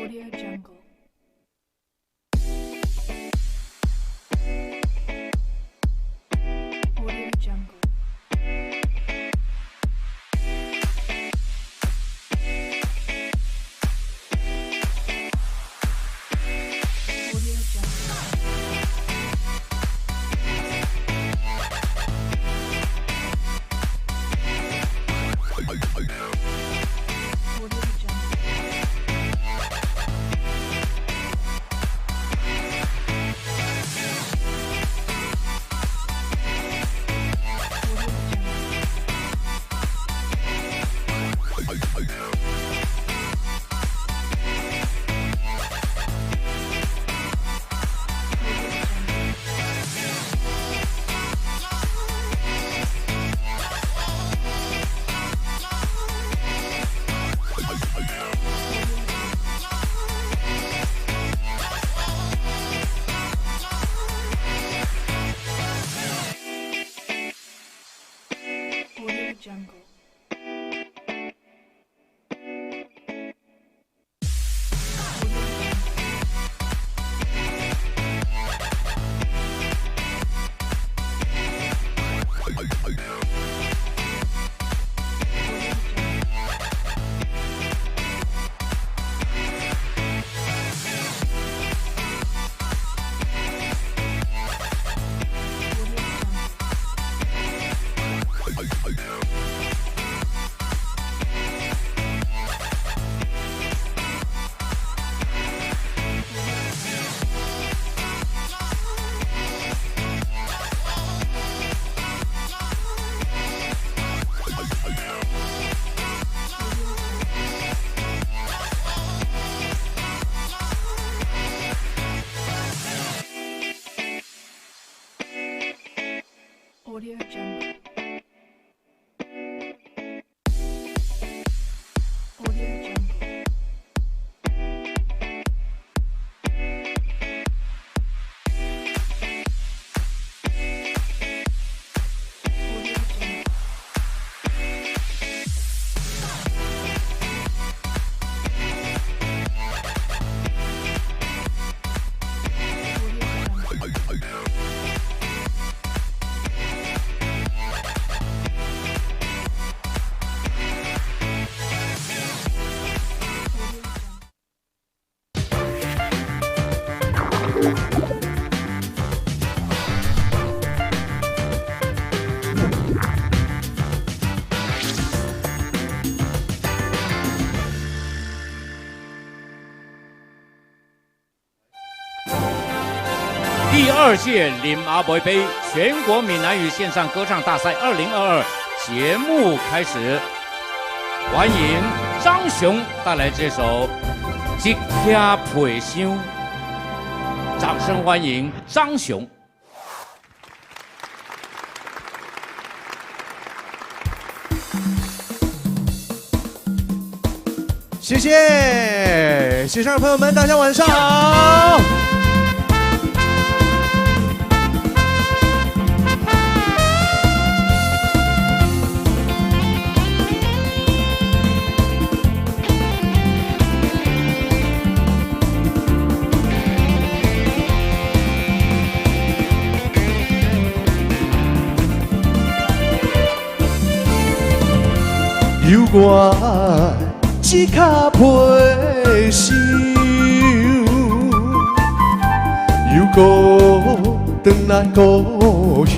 Audio Jungle. Audio Jungle. Audio Jungle. Audio Jungle. Audio Jungle. Audio Jungle. Audio Jungle. Audio Jungle. Audio Jungle. Audio Jungle. Audio Jungle. Audio Jungle. Audio Jungle. Audio Jungle. Audio Jungle. Audio Jungle. Audio Jungle. Audio Jungle. 第二屆林阿伯杯全國閩南語線上歌唱大賽2022節目開始，歡迎張雄帶來這首《一瓦皮箱》，掌聲歡迎張雄。謝謝線上的朋友們，大家晚上好。有我一跤皮箱，又閣轉來故鄉，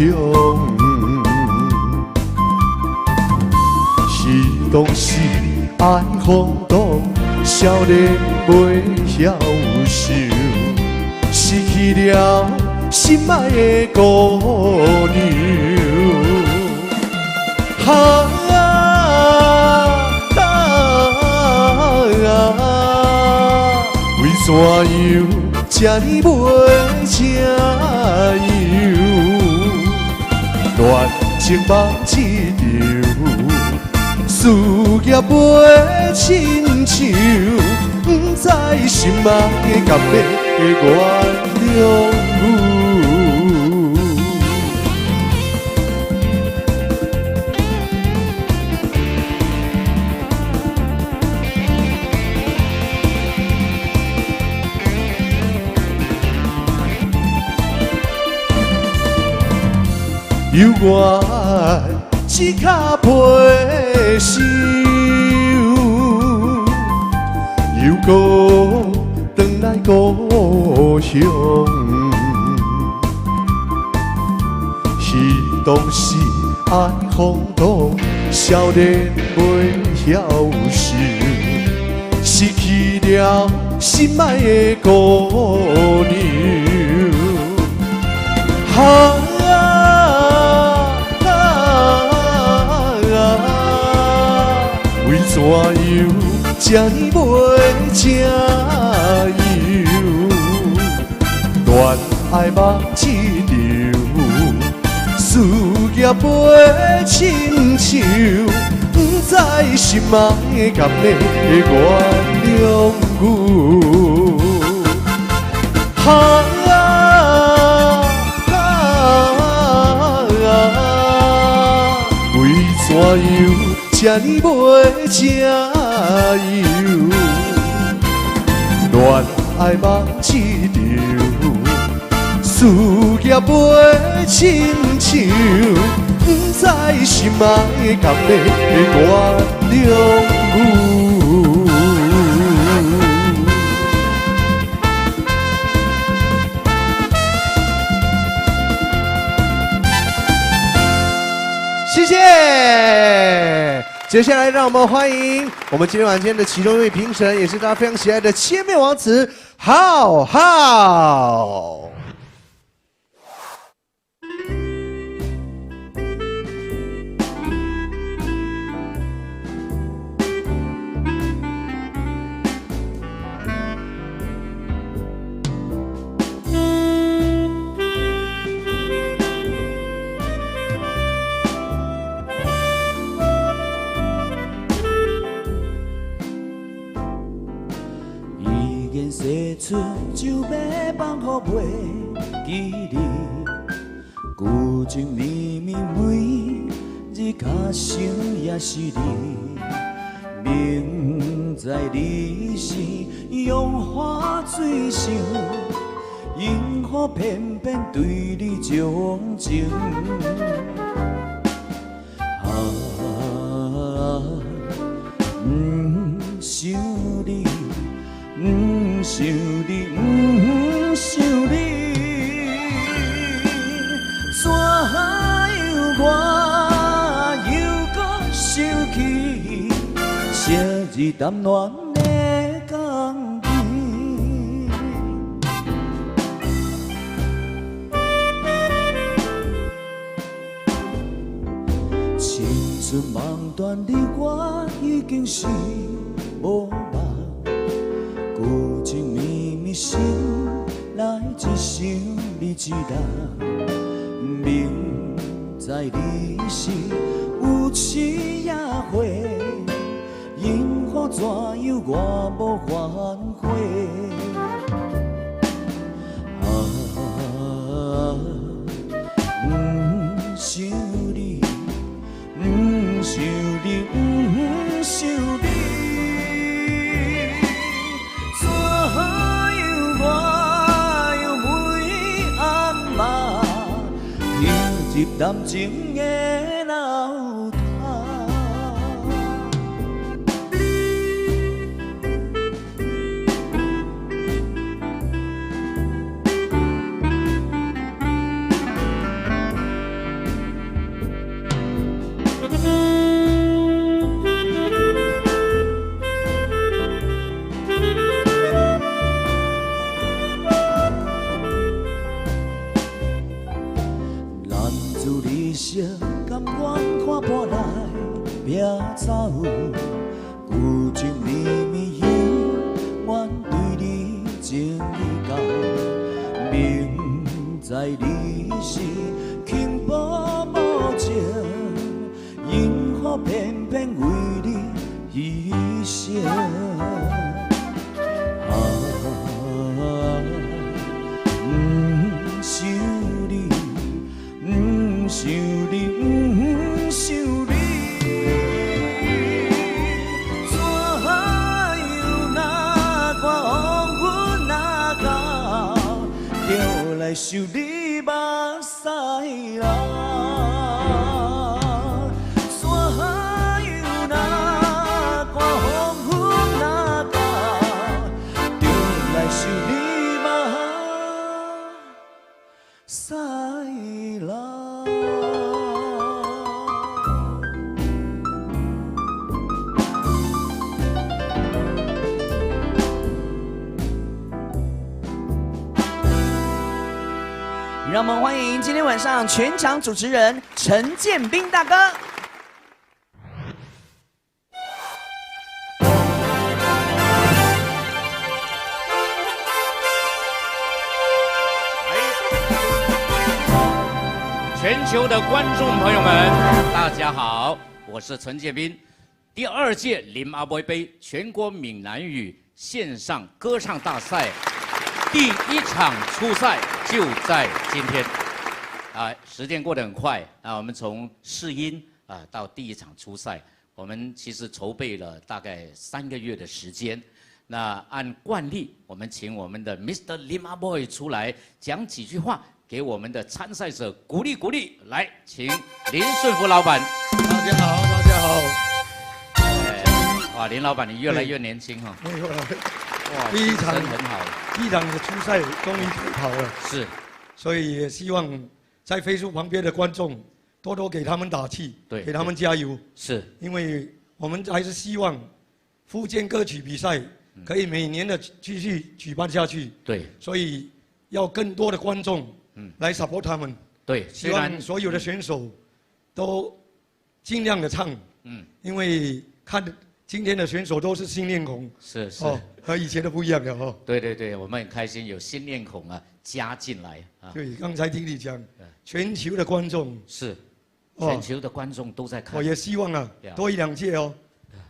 彼當時愛風度，少年袂曉想，失去了心愛的姑娘。啊啊啊！為怎樣這呢袂成樣？戀情夢一場，事業袂親像，不知心愛的敢欲原諒阮。犹原只卡皮收，又阁转来故乡。彼当时爱风度，少年袂晓受，失去了心爱的姑娘。啊啊啊！为怎样这呢袂正由？恋爱梦一场，事业袂亲像，不知心爱敢会原谅阮。啊啊啊！为怎样这呢袂正由？恋爱梦一场，事业袂亲像，不知心爱敢会原谅阮。谢谢。接下来，让我们欢迎我们今天晚间的其中一位评审，也是大家非常喜爱的切面王子浩浩。已经说出就欲放予袂记你，旧情绵绵每日较想也是你，明知你是用花水想，因何偏偏对你钟情？啊，毋想你。毋想你，毋想你，怎样我又阁想起昔日谈恋的工味？青春梦断，你我已经是无梦。旧情绵绵心内只想你一人，明知你是有痴也悔，因何怎样我无反悔？啊，毋想你，毋想你，毋想你。怎样我又袂暗暝，投入感情的闹塔。男子你惜甘愿看破来拼走，旧情绵绵犹原对你情意厚，明知你是轻薄无情，因何偏偏为你牺牲？啊，毋想你，毋想你，毋想你，怎样哪看风云哪到，就来受你目屎流。讓我們歡迎今天晚上全場主持人陳建斌大哥。全球的觀眾朋友們，大家好，我是陳建斌。第二屆林阿伯杯全國閩南語線上歌唱大賽第一場初賽就在今天。啊，時間過得很快，那我們從試音啊到第一場初賽，我們其實籌備了大概3個月的時間。那按慣例，我們請我們的 Mr. 林阿 boy 出來講幾句話，給我們的參賽者鼓勵鼓勵。來，請林順福老闆。大家好，大家好。哇，林老闆你越來越年輕哈。沒有了。哇，第一場很好。第一場的初賽終於可以跑了。是。所以也希望在飛書旁邊的觀眾多多給他們打氣，給他們加油。因為我們還是希望福建歌曲比賽可以每年的繼續舉辦下去。所以要更多的觀眾來 support 他們。希望所有的選手都盡量的唱。因為看今天的選手都是新面孔。哦，和以前的不一樣了哦。對對對，我們很開心有新面孔啊加進來啊。對，剛才聽你講，全球的觀眾。是，全球的觀眾都在看。我也希望啊，多一兩屆哦，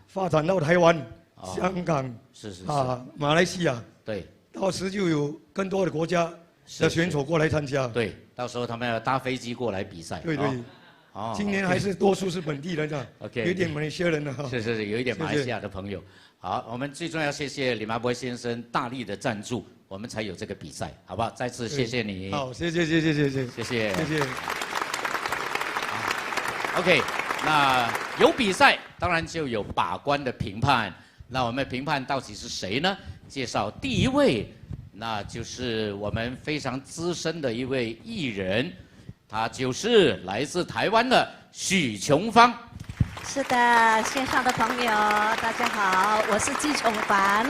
發展到台灣、香港、啊馬來西亞。到時就有更多的國家的選手過來參加。對，到時候他們要搭飛機過來比賽。對對。哦，今年還是多數是本地人啊， OK，有點馬來西亞人啊。是是是，有一點馬來西亞的朋友。好，我們最重要謝謝李麻波先生大力的贊助，我們才有這個比賽，好不好？再次謝謝你。好，謝謝謝謝謝謝。謝謝。謝謝。 OK，那有比賽，當然就有把關的評判。那我們評判到底是誰呢？介紹第一位，那就是我們非常資深的一位藝人。他就是來自台灣的許瓊芳。是的，線上的朋友大家好，我是紀瓊凡。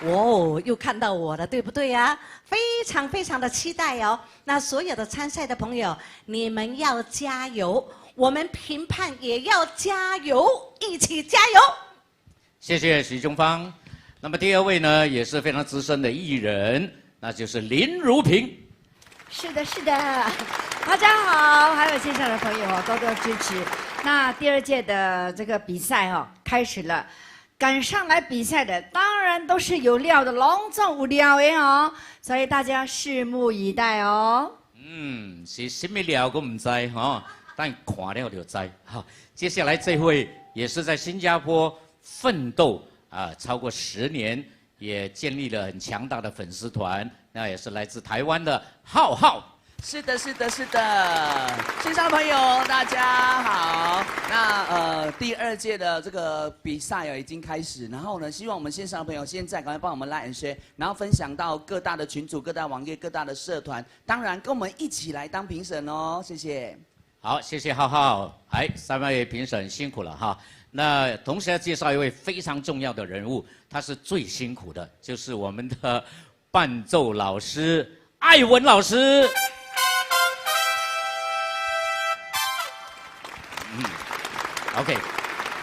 哦，又看到我了，對不對呀？非常非常的期待哦。那所有的參賽的朋友，你們要加油，我們評判也要加油，一起加油。謝謝許瓊芳。那麼第二位呢，也是非常資深的藝人，那就是林如萍。是的，是的，大家好，還有線上的朋友哦，多多支持。那第二屆的這個比賽哦，開始了，敢上來比賽的，當然都是有料的，攏總有料的哦，所以大家拭目以待哦。嗯，是什麼料我唔知哈，但看了就知。好，接下來這位也是在新加坡奮鬥啊，超過10年，也建立了很強大的粉絲團。那也是來自台灣的浩浩。是的，是的，是的，線上的朋友大家好。那第二屆的這個比賽哦已經開始，然後呢，希望我們線上的朋友現在趕快幫我們 like and share，然後分享到各大的群組、各大網頁、各大的社團，當然跟我們一起來當評審哦，謝謝。好，謝謝浩浩。哎，三位評審辛苦了哈。那同時要介紹一位非常重要的人物，他是最辛苦的，就是我們的伴奏老師艾文老師。嗯，OK，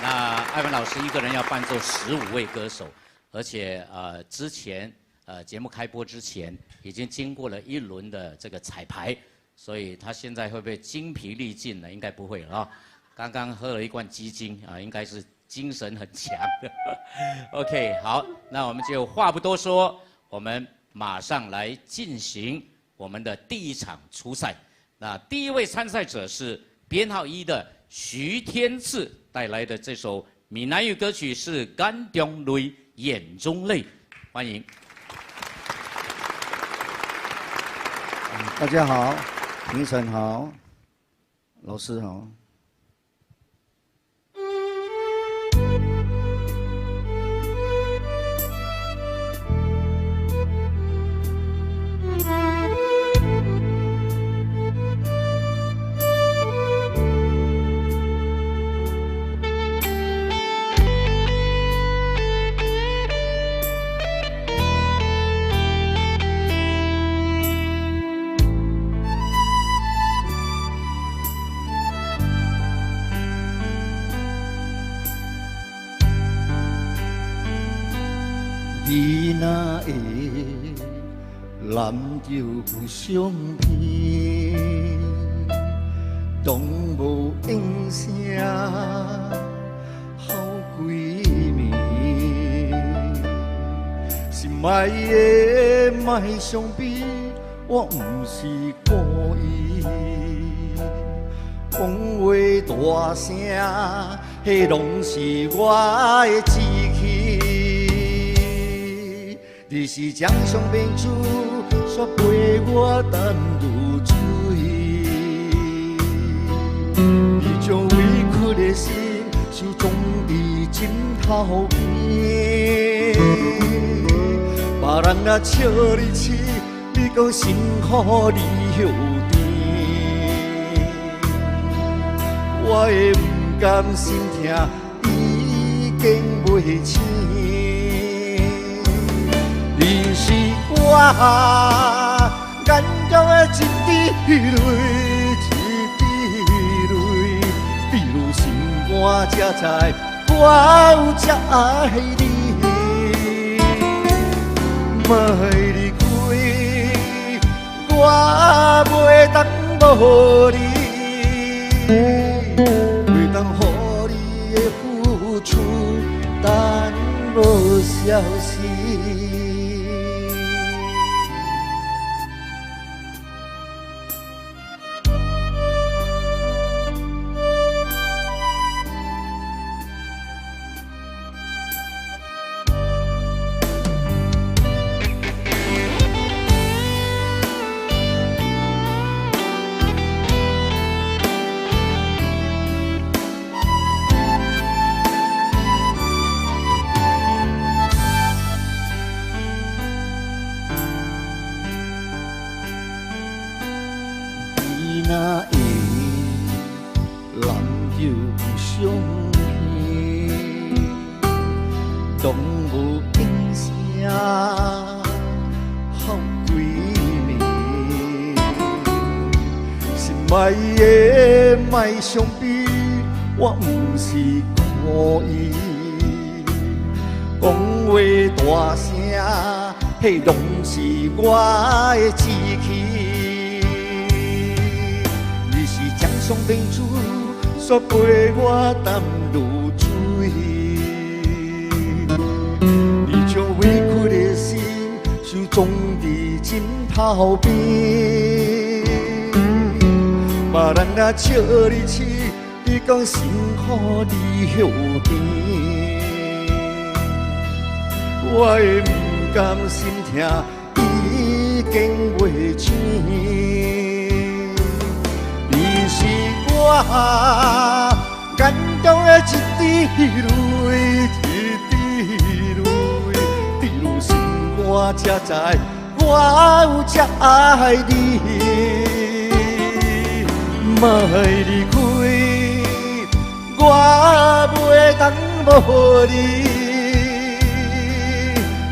那艾文老師一個人要伴奏15位歌手，而且之前節目開播之前已經經過了一輪的這個彩排，所以他現在會不會精疲力盡呢？應該不會了啊。剛剛喝了一罐雞精啊，應該是精神很強的。OK，好，那我們就話不多說，我們馬上來進行我們的第一場初賽。那第一位參賽者是編號1的徐天賜帶來的這首閩南語歌曲是《眼中淚》，眼中淚，歡迎。大家好，評審好，老師好。你若會攬著相片，當無應聲好幾暝，心愛的莫傷悲，我毋是故意，講話大聲，彼攏是我的志氣。你是掌上明珠，煞陪我淡如水。你將委屈的心收藏佇枕頭邊，別人若笑你痴，你講辛苦你歇甜。我的毋甘心疼已經袂醒。你是我眼中的一滴淚，一滴淚，滴入心肝才知我有這愛你。莫離開，我袂當無你，袂當予你的付出等無消息。你若會攬著相片，當無應聲好幾暝。心愛的莫傷悲，我毋是故意，講話大聲，彼攏是我的志氣。你是掌上明珠，煞陪我淡如水。你將委屈的心收藏佇枕頭邊，別人若笑你痴，你講辛苦你歇甜。我的毋甘心疼已經袂醒。你是我眼中的一滴淚，一滴淚，滴入心肝才知我有這愛你。莫離開，我袂當無你，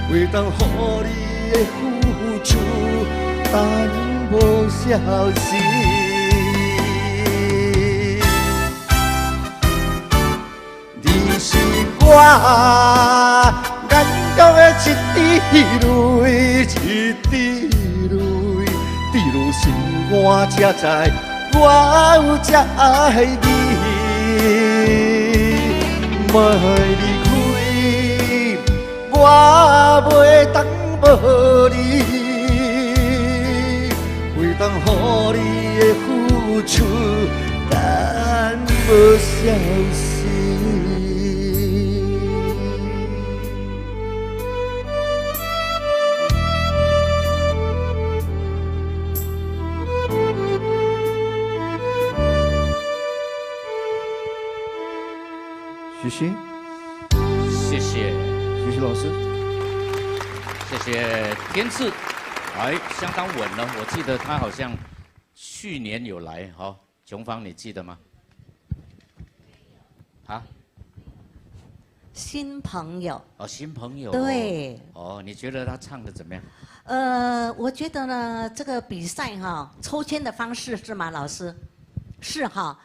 袂當予你的付出等無消息。你是我眼中的一滴淚，一滴淚，滴入心肝才知我有這愛你。莫離開，我袂當無你，袂當予你的付出等無消息。謝謝，謝謝，謝謝老師，謝謝天賜，哎，相當穩了。我記得他好像去年有來，好，瓊芳你記得嗎？啊？新朋友。哦，新朋友。對。哦，你覺得他唱得怎麼樣？我覺得呢，這個比賽哈，抽籤的方式是嗎，老師？是哈，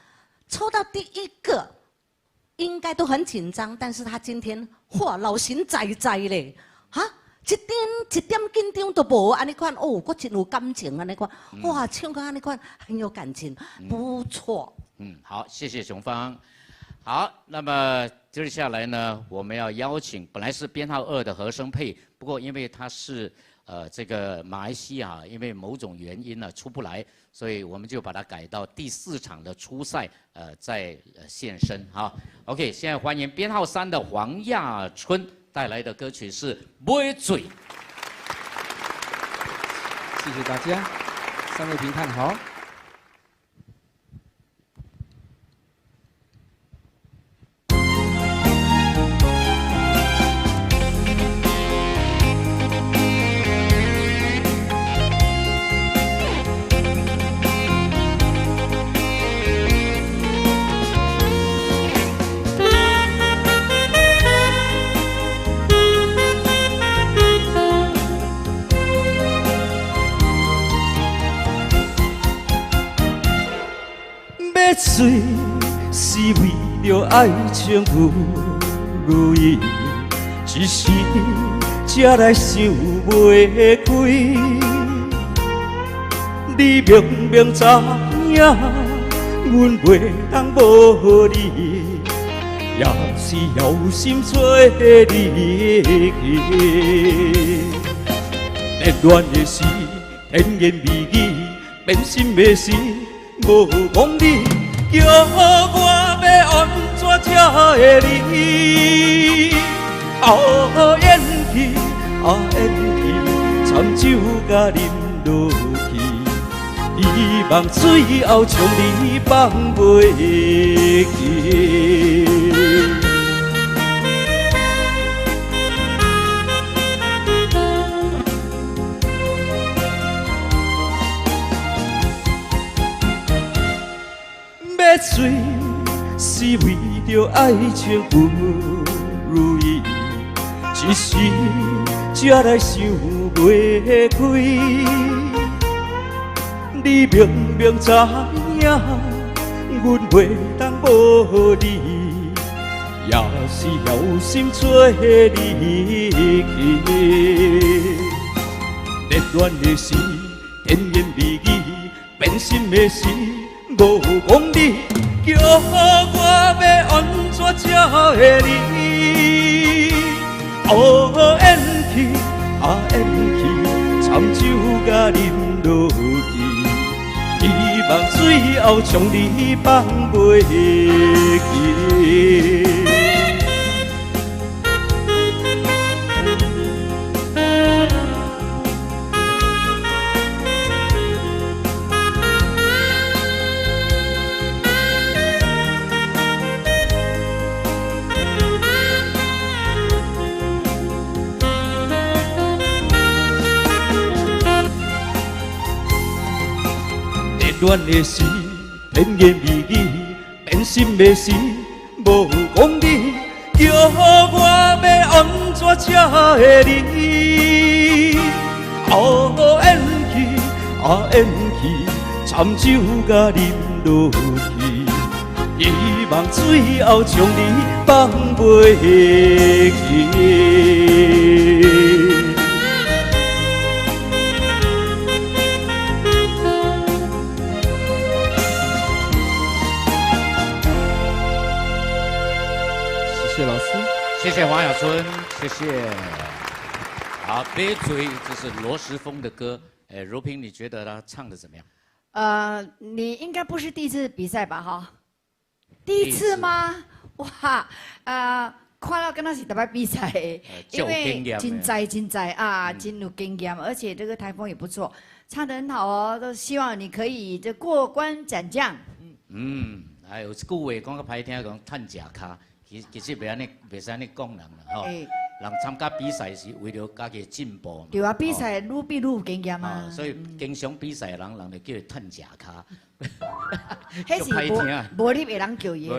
抽到第一個。應該都很緊張，但是他今天哇，老神在在嘞，啊，一點一點緊張都無，按呢款哦，閣真有感情按呢款，哇，唱歌按呢款很有感情，不錯。嗯，好，謝謝雄芳。好，那麼接下來呢，我們要邀請本來是編號2的何聲佩，不過因為他是這個馬來西亞，因為某種原因呢出不來，所以我們就把它改到第4場的初賽，再現身哈。OK，現在歡迎編號3的黃亞春帶來的歌曲是《買醉》。謝謝大家，三位評判好。買醉是為著愛情不如意，一時才來想袂開。你明明知影，阮袂當無你，也是枵心做你去。熱戀的時，甜言蜜語，變心的時，無講理。叫我欲按怎才會離？哦咽去，啊咽去，掺酒共啉落去，希望最後將你放袂記。買醉是為著愛情不如意，一時才來想袂開。你明明知影，阮袂當無你，也是枵心做你去。熱戀的時，甜言蜜語，變心的時，無講理，叫我欲按怎才會離？哦咽去，啊咽去，掺酒共啉落去，希望最後將你放袂記。熱戀的時，甜言蜜語，變心的時，無講理，叫我欲按怎才會離？哦咽去，啊咽去，掺酒共啉落去，希望最後將你放袂記。謝謝老師，謝謝黃雅春，謝謝。好，別追，這是羅時豐的歌。哎，如萍，你覺得他唱的怎麼樣？你應該不是第一次比賽吧？哈，第一次嗎？哇，看到敢若是頭擺比賽，因為真在真在啊，真有經驗，而且這個台風也不錯，唱得很好哦，都希望你可以這過關斬將。嗯，哎，有一句話講較歹聽，講趁食跤。其實袂按呢，袂使按呢講人啦，吼。人參加比賽是為著家己進步。對啊，比賽愈比愈有經驗啊。所以經常比賽的人，人就叫伊趁食跤。彼是無入的人叫伊。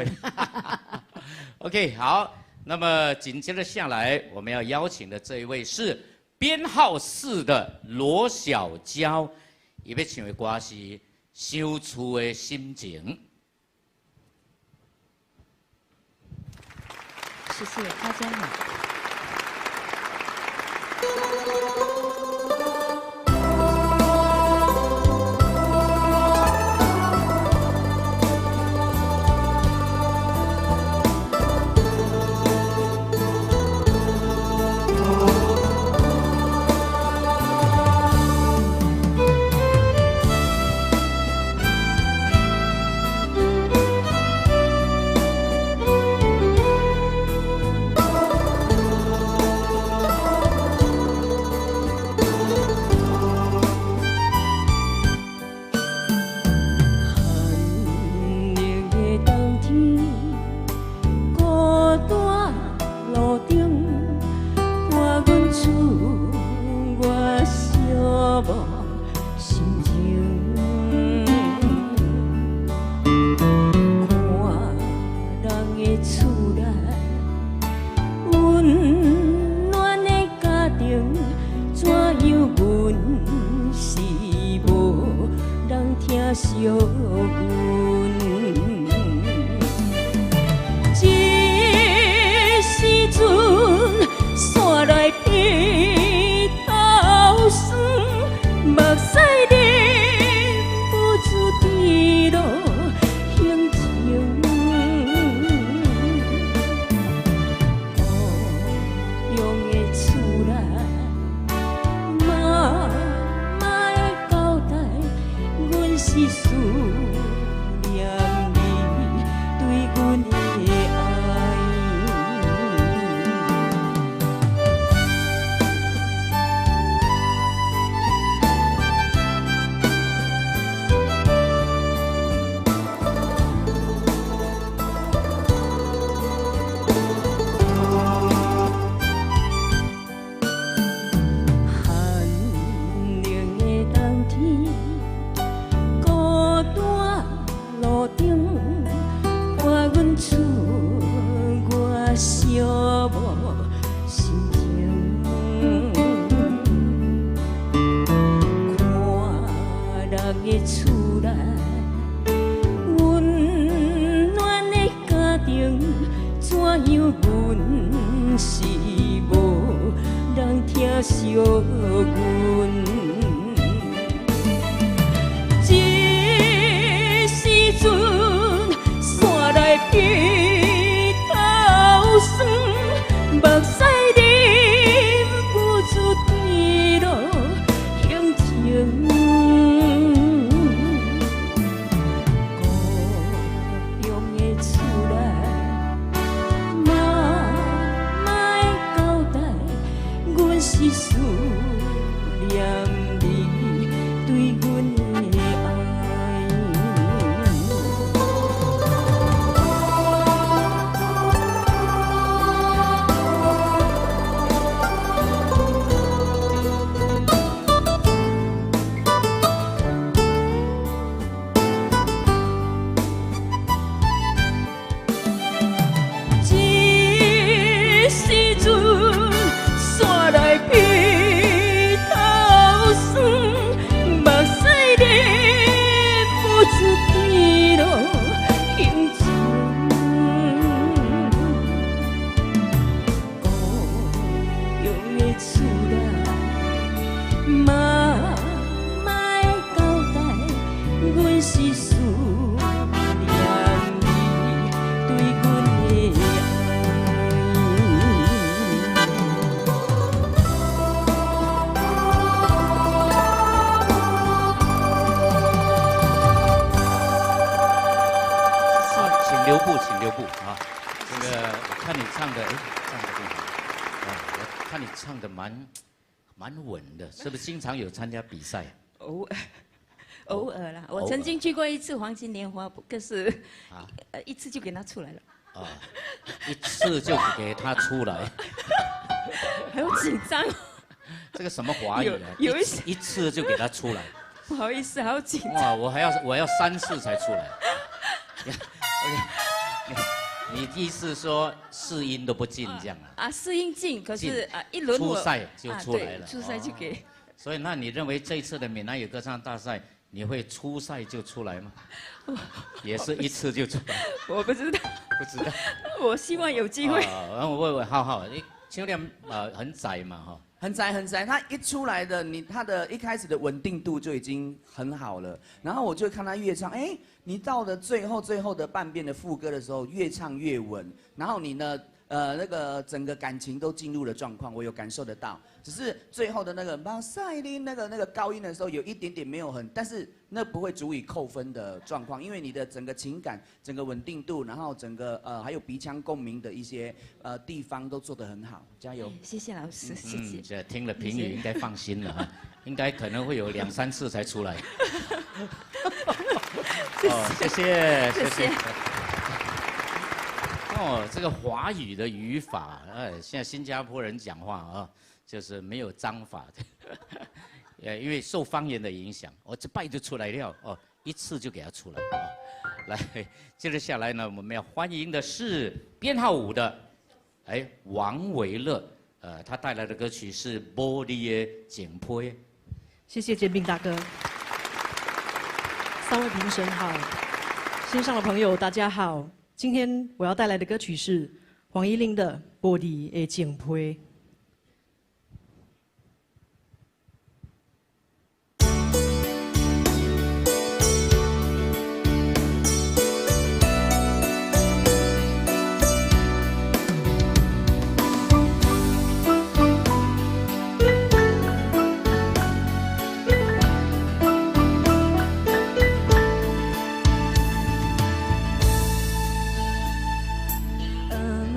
OK，好，那麼緊接着下來，我們要邀請的這一位是編號4的羅小嬌，伊欲唱的歌是《相厝的心情》。謝謝大家好。惜阮。这时阵煞来鼻头酸，目屎忍不住滴落胸前。故乡的厝内，妈妈的交代，阮是思念你对阮的爱。寒冷的冬天，孤单路灯，伴阮出外寂寞心情。看人的厝内，温暖的家庭，怎样阮是无人疼惜阮。这时阵煞来鼻头酸，目屎忍不住滴落胸前。故乡的厝内，妈妈的交代，阮是思念你对阮的爱。这时阵煞来鼻头酸，目屎忍不住滴落胸前。故乡的厝内，妈妈的交代，阮是思念你对阮的爱。请留步，请留步啊！这个我看你唱的，哎，唱的挺好啊！我看你唱的蛮稳的，是不是经常有参加比赛？偶尔啦，我曾经去过一次黄金莲花，可是一次就给他出来了。啊，一次就给他出来，好紧张。这个什么华语啊？有一一次就给他出来，不好意思，好紧张。哇，我要3次才出来。你意思说试音都不进这样啊？啊，试音进，可是啊，一轮初赛就出来了。初赛就给。所以，那你认为这一次的闽南语歌唱大赛，你会初赛就出来吗？也是一次就出来？我不知道。不知道。我希望有机会。然后我问问浩浩，你秋亮很窄嘛哈？很窄很窄，他一出来的你他的一开始的稳定度就已经很好了，然后我就看他越唱，哎，你到了最后的半边的副歌的时候，越唱越稳，然后你呢，那个整个感情都进入了状况，我有感受得到。只是最后的那个马赛琳那个高音的时候，有一点点没有很，但是那不会足以扣分的状况，因为你的整个情感、整个稳定度，然后整个还有鼻腔共鸣的一些地方都做得很好，加油！谢谢老师，谢谢。这听了评语应该放心了哈，应该可能会有2、3次才出来。哦，谢谢，谢谢。哦，这个华语的语法，哎，现在新加坡人讲话啊，就是没有章法的，因为受方言的影响，我这拜就出来了哦，一次就给他出来啊。来，接着下来呢，我们要欢迎的是编号5的，哎，王维乐，他带来的歌曲是《无你的情批》。谢谢建斌大哥。三位评审好，线上的朋友大家好。今天我要带来的歌曲是黄义玲的《无字的情批》。阿嬷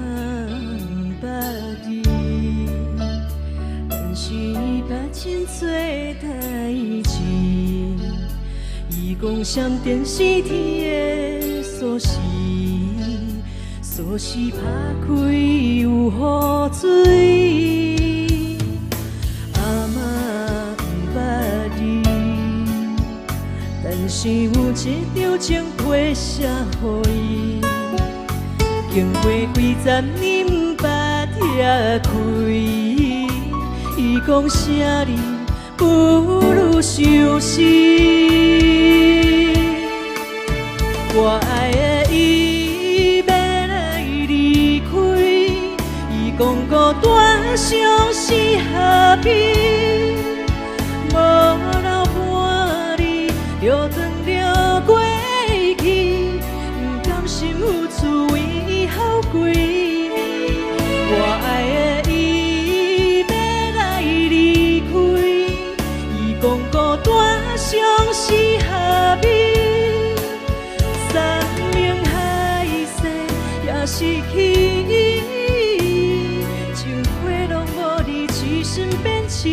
毋捌你，但是伊捌真济代志。伊讲闪电是天的锁匙，锁匙拍开有雨水。阿嬷毋捌你，但是有一张情批写予伊。经过几十年毋捌拆开，伊讲写你不如相思。我爱的伊欲来离开，伊讲孤单相思何必？无留伴你，就当著过去，毋甘心付出以后几暝。我爱的伊欲来离开，伊讲孤单相思何必？山盟海誓也是虚，情批拢无你，痴心变痴暝。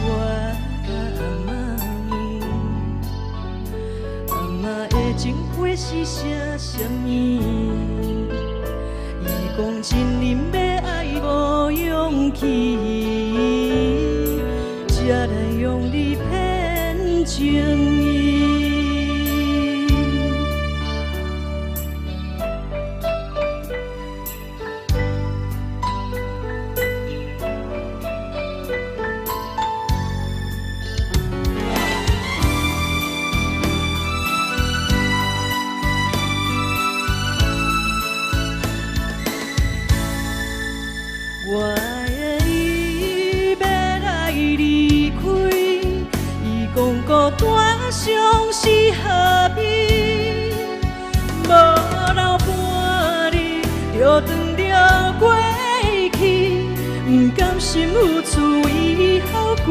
我共阿嬷问，阿嬷的情批是写啥物？伊讲真忍欲爱无勇气，才来用你骗情意。我爱的伊欲来离开，伊讲孤单相思何必？无留伴你，就当著过去，毋甘心付出以后几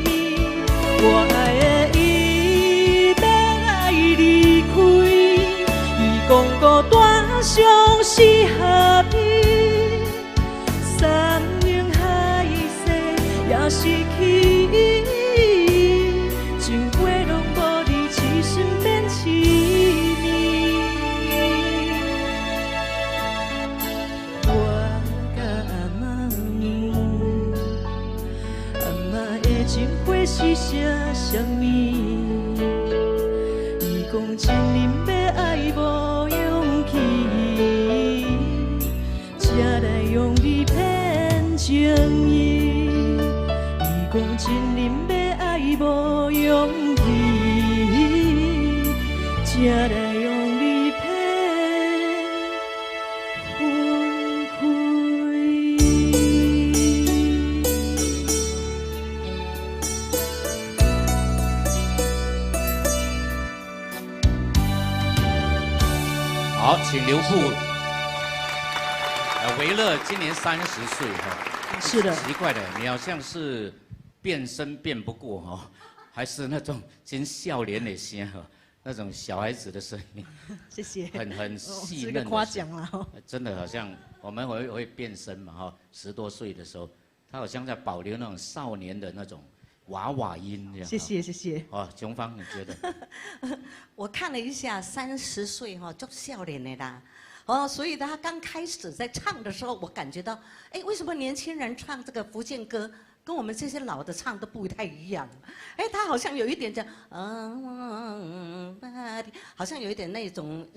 暝。我爱的伊欲来离开，伊讲孤单相思何必？山盟海誓也是虚，情批拢无你，痴心变痴暝。我共阿嬷问，阿嬷的情批是写啥物？伊讲真忍欲爱无勇气，才来用你骗情意。伊讲真忍欲爱无勇气，才来用你骗分开。好，请留步。维乐今年30岁哈，是的。奇怪的，你好像是变声变不过哈，还是那种真少年的声哈，那种小孩子的声音。谢谢。很细嫩。是个夸奖啦。真的好像我们会变声嘛哈，10多岁的时候，他好像在保留那种少年的那种娃娃音这样。谢谢谢谢。哦，琼芳，你觉得？我看了一下，30岁哈，足少年的啦。哦，所以他刚开始在唱的时候，我感觉到，哎，为什么年轻人唱这个福建歌，跟我们这些老的唱都不太一样？哎，他好像有一点讲，好像有一点那种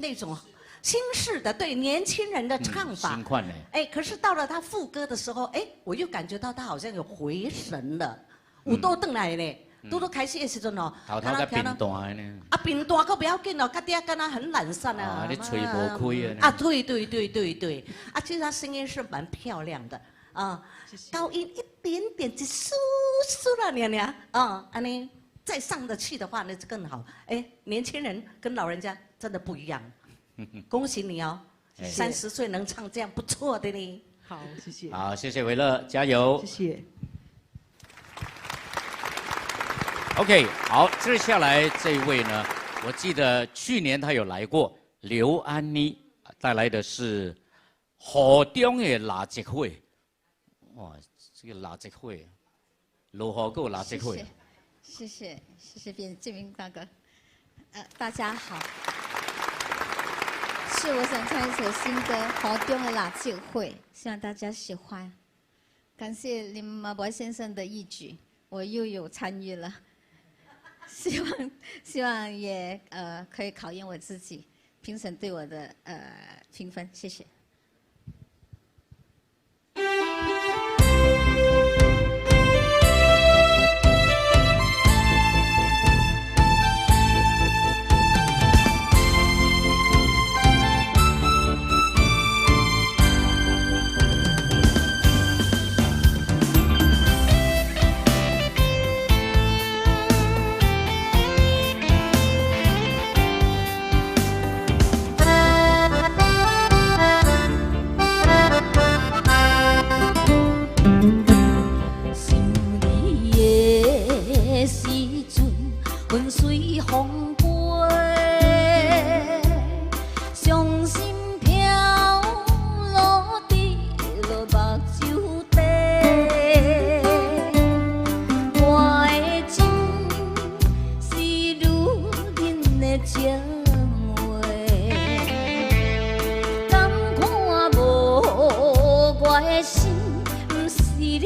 新式的，对年轻人的唱法。新款的。哎，可是到了他副歌的时候，哎，我又感觉到他好像有回神了。有倒轉來呢。拄拄開始的時陣哦，頭頭較平淡的呢。啊，平淡閣不要緊哦，家己啊敢若很懶散啊。啊，你喙無開啊。啊，對對對對對，啊，其實他聲音是蠻漂亮的啊，高音一點點，一絲絲啦，娘娘啊，按呢再上得去的話，那就更好。哎，年輕人跟老人家真的不一樣，恭喜你哦，30歲能唱這樣不錯的呢。好，謝謝。好，謝謝維樂，加油。謝謝。 OK，好，接下來這一位呢，我記得去年他有來過，劉安妮帶來的是雨中的蠟燭火，哇，這個蠟燭火，落雨閣有蠟燭火。謝謝，謝謝建明大哥，大家好，是我想唱一首新歌《雨中的蠟燭火》，希望大家喜歡。感謝林馬博先生的義舉，我又有參與了。希望也可以考驗我自己，評審對我的評分，謝謝。阮随风飞，伤心飘落伫落目睭底。我的情是如恁的情话，敢看无我的心毋是你的。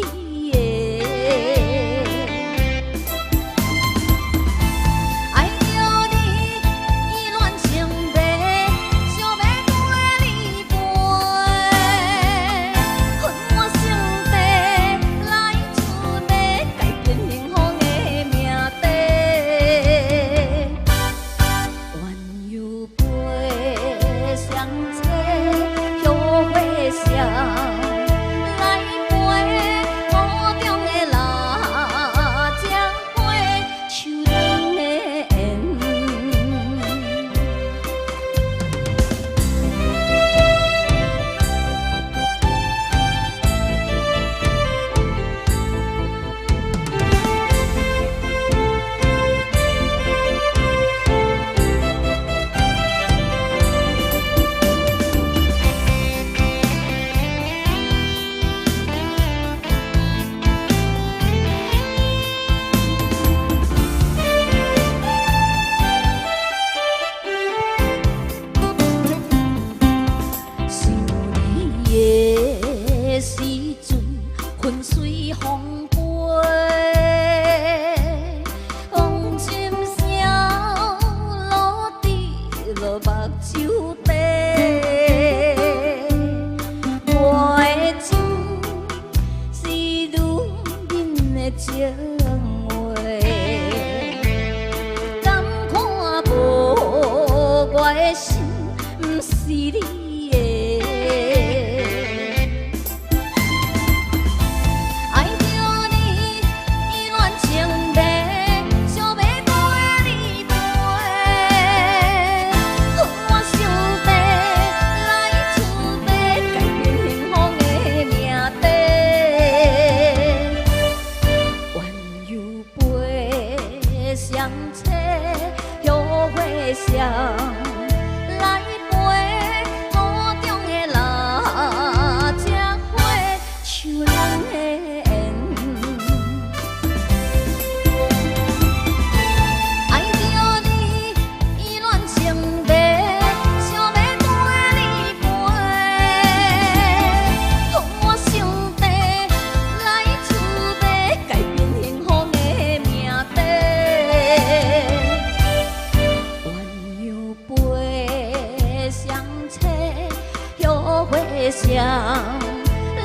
双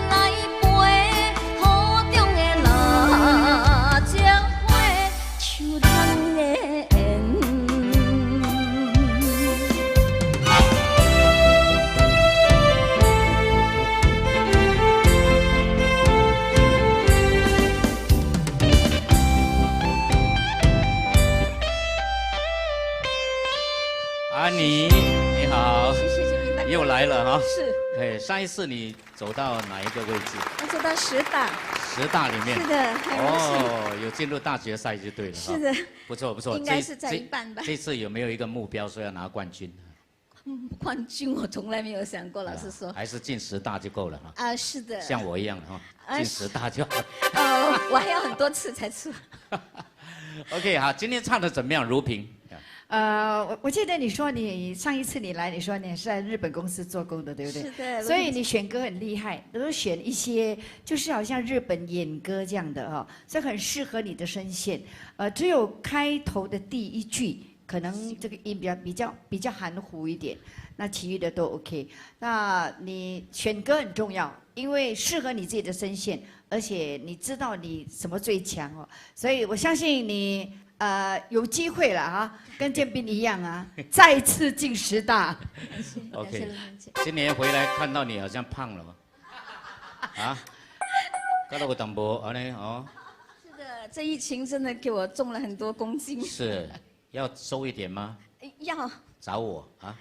来陪雨中的蜡烛。來了哈。是。哎，上一次你走到哪一個位置？我走到十大。十大裡面。是的，很榮幸。哦，有進入大決賽就對了。是的。不錯不錯。應該是在一半吧。這次有沒有一個目標說要拿冠軍？冠軍我從來沒有想過，老實說。還是進十大就夠了哈。啊，是的。像我一樣哈，進十大就好。哦，我還要很多次才出。 OK，好，今天唱的怎麼樣？如萍。我記得你說你上一次你來，你說你是在日本公司做工的，對不對？是的。所以你選歌很厲害，都是選一些就是好像日本演歌這樣的哈，這很適合你的聲線。只有開頭的第一句可能這個音比較含糊一點，那其餘的都 OK。那你選歌很重要，因為適合你自己的聲線，而且你知道你什麼最強哦，所以我相信你。有機會了啊，跟建斌一樣啊，再次進十大。 OK，今年回來看到你好像胖了嗎？啊？看到我淡薄，按呢哦。是的，這疫情真的給我重了很多公斤。是，要瘦一點嗎？要。找我啊！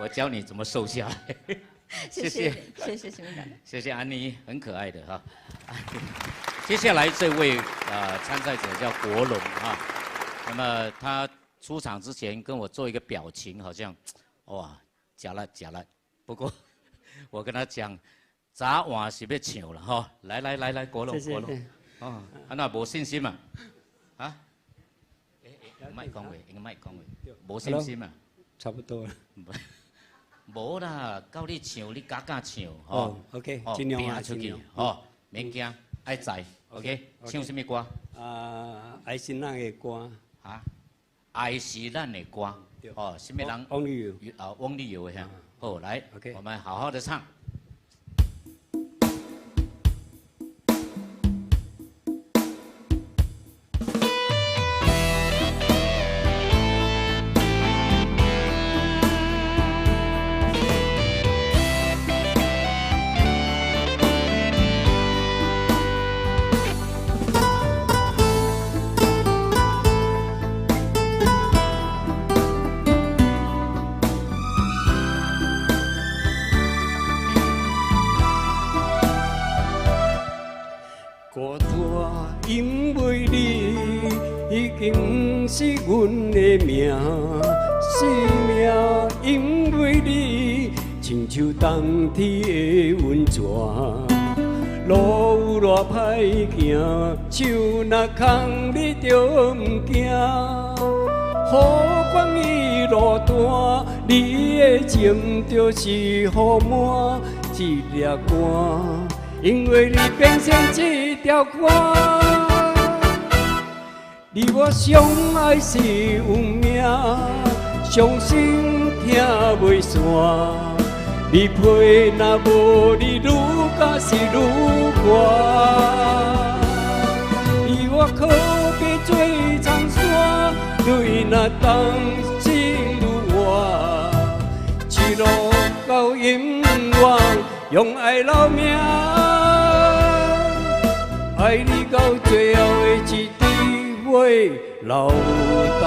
我教你怎麼瘦下來。謝謝，謝謝謝謝。謝謝安妮，很可愛的哈。接下來這位參賽者叫國龍啊，那麼他出場之前跟我做一個表情，好像哇，呷力呷力。不過我跟他講，早晚是欲唱了哈。來來來來，國龍國龍，哦，啊那無信心嘛？啊？莫講話，應該莫講話，無信心啊？差不多了。無啦，到你唱，你敢敢唱吼？OK，盡量拚出去，吼，免驚，愛在，OK。唱什麼歌？啊，愛是咱的歌。啊，愛是咱的歌。哦，什麼人？翁立友。啊，翁立友的。好，來，我們好好的唱。孤單，因為你已經不是阮的命，生命因為你親像冬天的溫泉，路有偌歹行，手若牽你就毋驚。不管伊路单，你的情就是予满这粒肝。因為你變成這條歌，你我相愛是有命，傷心疼袂散。你陪若無你，愈加是愈寒。你我可比做長山，泪若冬心愈活，一路到永遠，用愛留名。愛你到最後的一滴血流干。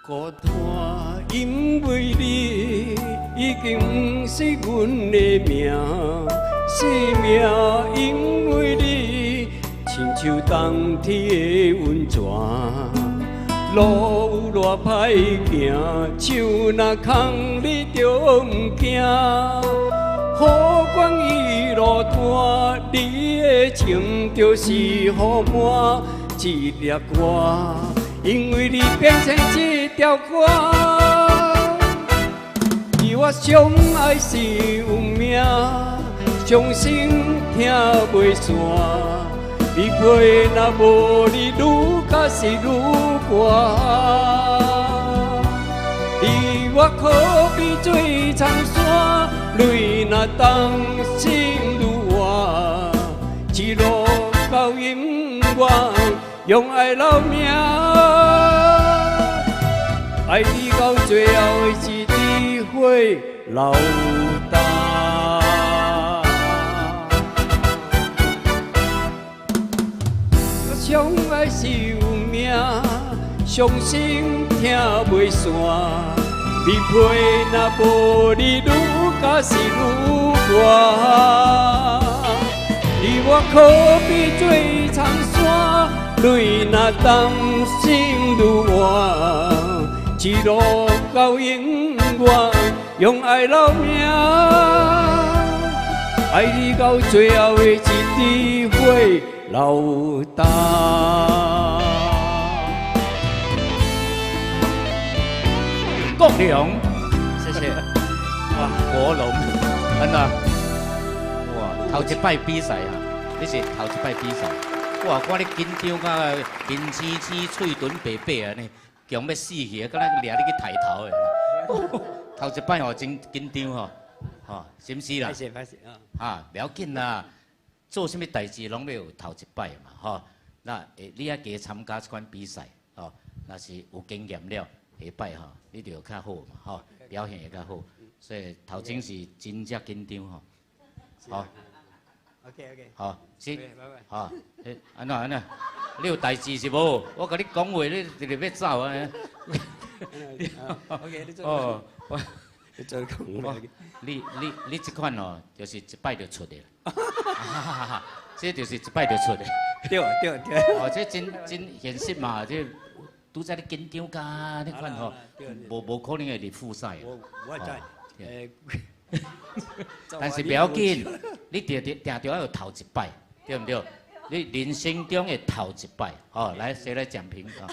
孤單，因為你已經不是阮的命，生命因為你親像冬天的溫泉，路有偌歹行，手若牽你就毋驚。不管伊路单，你的情就是予满这粒肝。因為你變成這條歌，你我相愛是有命，傷心疼袂散。你陪若無你，愈加是愈寒。你你我可比做苍山，泪若重心愈活，一路到永远，用爱留名。爱你到最后的一支火流干。相爱是有命，伤心疼袂散。离皮若无你，愈加是愈寒。你我可比做苍山，泪若重心愈活，一路到永远，用爱留名。爱你到最后的一支火流干。国龙，谢谢。哇，国龙，安怎？哇，头一摆比赛啊，你是头一摆比赛。哇，看你紧张甲面青青、喙唇白白按呢，强欲死去，敢若掠你去刣头的。头一摆哦，真紧张吼，吼，是毋是啦？歹势歹势啊！啊，不要紧啦，做啥物代志拢欲有头一摆嘛，吼。那你犹加参加这款比赛，吼，若是有经验了，下摆吼，你就较好嘛，吼，表现会较好。所以头前是真正紧张吼，好。 OK OK。好，是，拜拜。好，按怎按怎？你有代志是无？我共你讲话，你直直欲走啊？ OK，你做。哦，我，你做讲。你这款哦，就是一摆就出的啦。这就是一摆就出的。对对对。哦，这真真现实嘛，这拄才你紧张甲那款吼，无可能会入复赛。我知。但是不要紧，你定定定著爱有头一摆，对毋对？你人生中的头一摆，哦，来谁来讲评啊？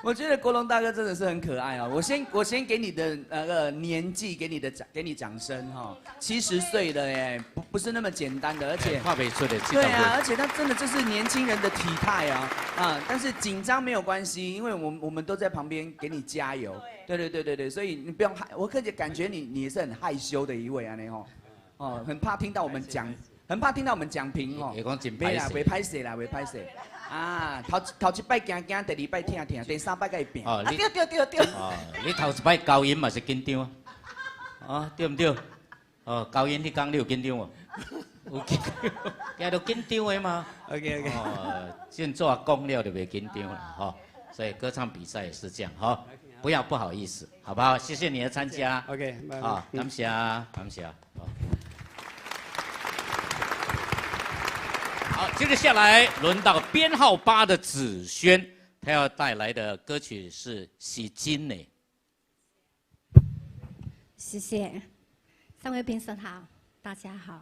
我觉得国龙大哥真的是很可爱啊！我先给你的那个年纪，给你的掌，给你掌声哈！70岁了哎，不是那么简单的，而且看袂出的，对啊，而且他真的就是年轻人的体态啊啊！但是紧张没有关系，因为我们都在旁边给你加油。对对对对对，所以你不用害，我可以感觉你也是很害羞的一位啊，你吼哦，很怕听到我们讲，很怕听到我们讲评哦。袂啦，袂歹势啦，袂歹势。啊，头头一摆惊惊，第二摆疼疼，第三摆才会变。哦，对对对对。哦，你头一摆高音嘛是紧张啊？啊，对毋对？哦，高音彼工你有紧张无？有紧，惊著紧张的嘛。 OK OK。哦，先做阿公了就袂紧张了哈。所以歌唱比赛也是这样哈，不要不好意思，好不好？谢谢你的参加。 OK，好，感谢，感谢。好，接着下来轮到编号8的子轩，他要带来的歌曲是《是真的》。谢谢，三位评审好，大家好。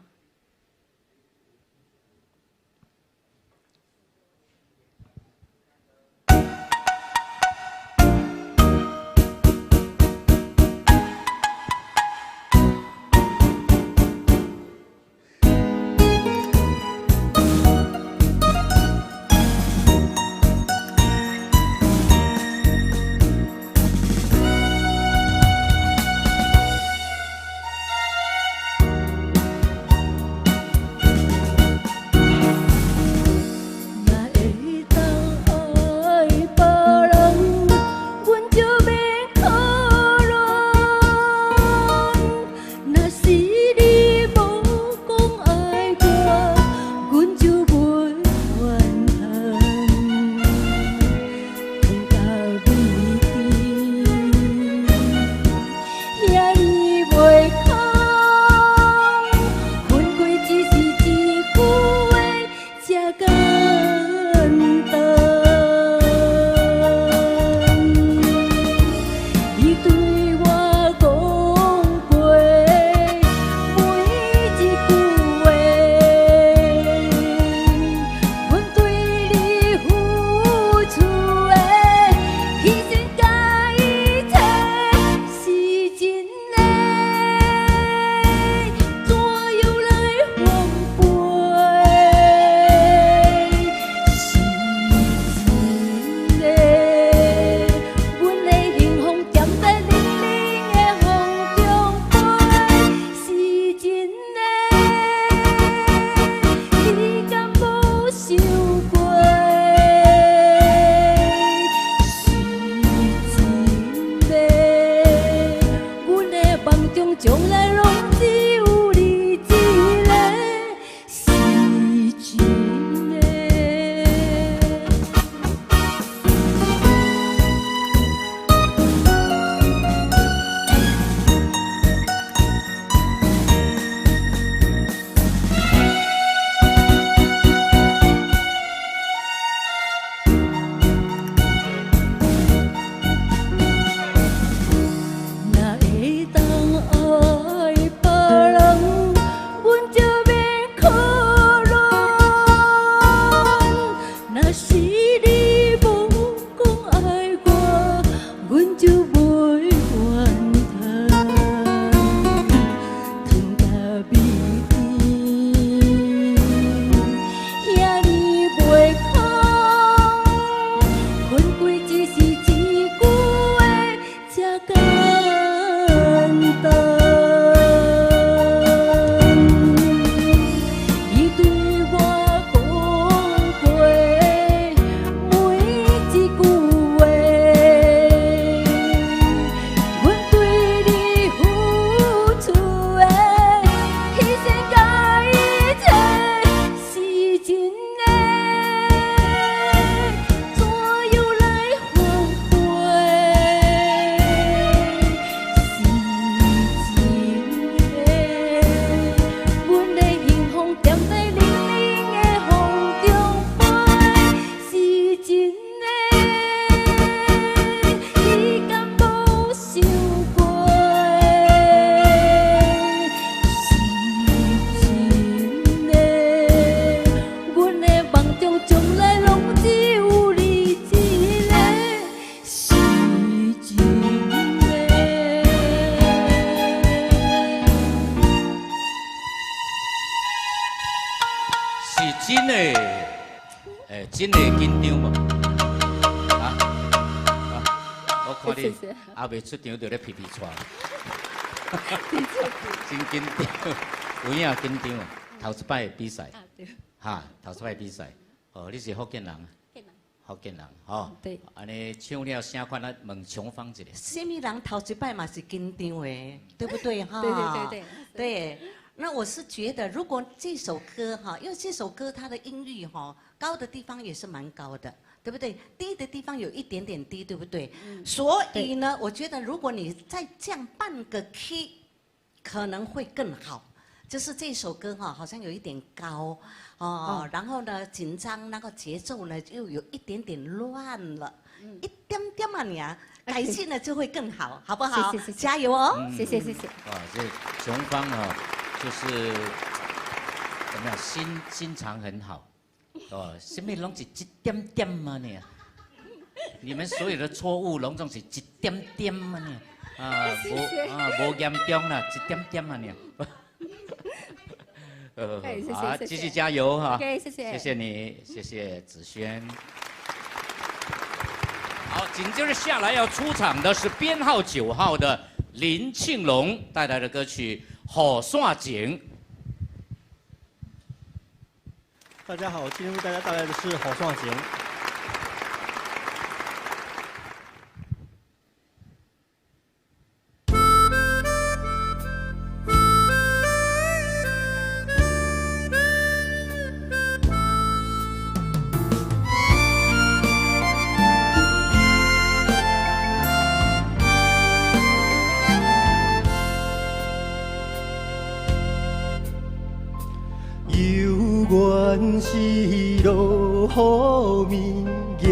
是真的，哎，真的緊張無？啊啊！我看你還未出場就咧皮皮剉，真緊張，有影緊張哦。頭一擺比賽，哈，頭一擺比賽，哦，你是福建人？福建人，吼。對。按呢唱了聲款，咱問瓊芳一下。啥物人頭一擺嘛是緊張的，對不對？哈。對對對對。對。那我是覺得，如果這首歌哈，因為這首歌它的音域哈，高的地方也是蠻高的，對不對？低的地方有一點點低，對不對？所以呢，我覺得如果你再降半個 key，可能會更好。就是這首歌哈，好像有一點高哦，然後呢緊張，那個節奏呢又有一點點亂了，一點點啊你啊，改進了就會更好，好不好？謝謝謝謝，加油哦！謝謝謝謝。哇，這瓊芳哦，就是怎麼樣，心腸很好，哦，什麼攏是一點點嘛呢？你們所有的錯誤攏總是一點點嘛呢？啊，無啊無嚴重啦，一點點啊呢。好，繼續加油哈！謝謝，謝謝你，謝謝子軒。好，緊接着下來要出場的是編號9號的林慶龍帶來的歌曲《雨傘情》。大家好，今天為大家帶來的是《雨傘情》。猶原是落雨暝，举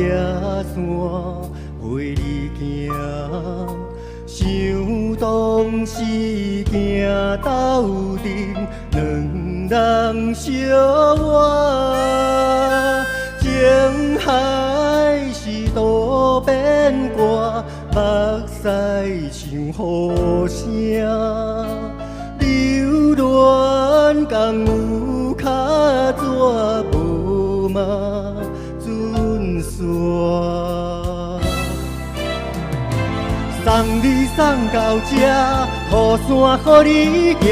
伞陪你行，想當時行鬥陣，兩人相偎，情海是渡邊歌，目屎像雨聲，留戀敢有較紙無嘛準煞，送你送到這，雨傘予你举，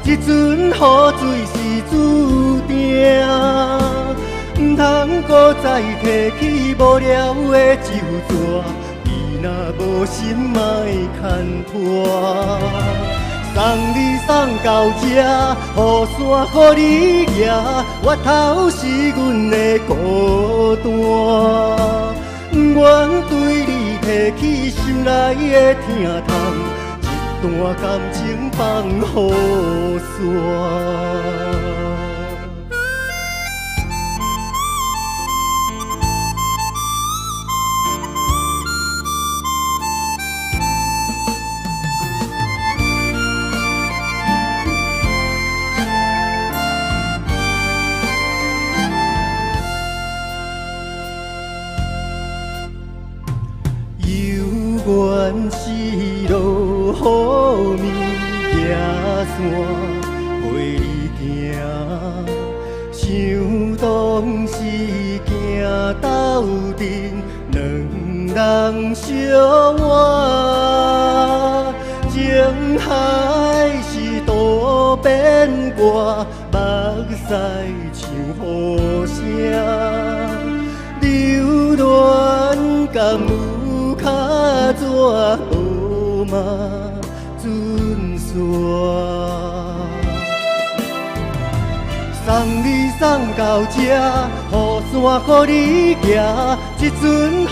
這陣雨水是注定，毋通閣再提起無聊的酒桌，伊若無心莫牽拖。送你送到這，雨傘予你举，月頭是阮的孤單。不愿對你提起心內的疼痛，這段感情放予散。猶原是落雨暝，举伞陪你行，想當時行鬥陣，兩人相偎，情海是渡邊歌，目屎像雨聲，留戀敢有較紙無嘛準煞，送你送到這，雨傘予你举，這陣雨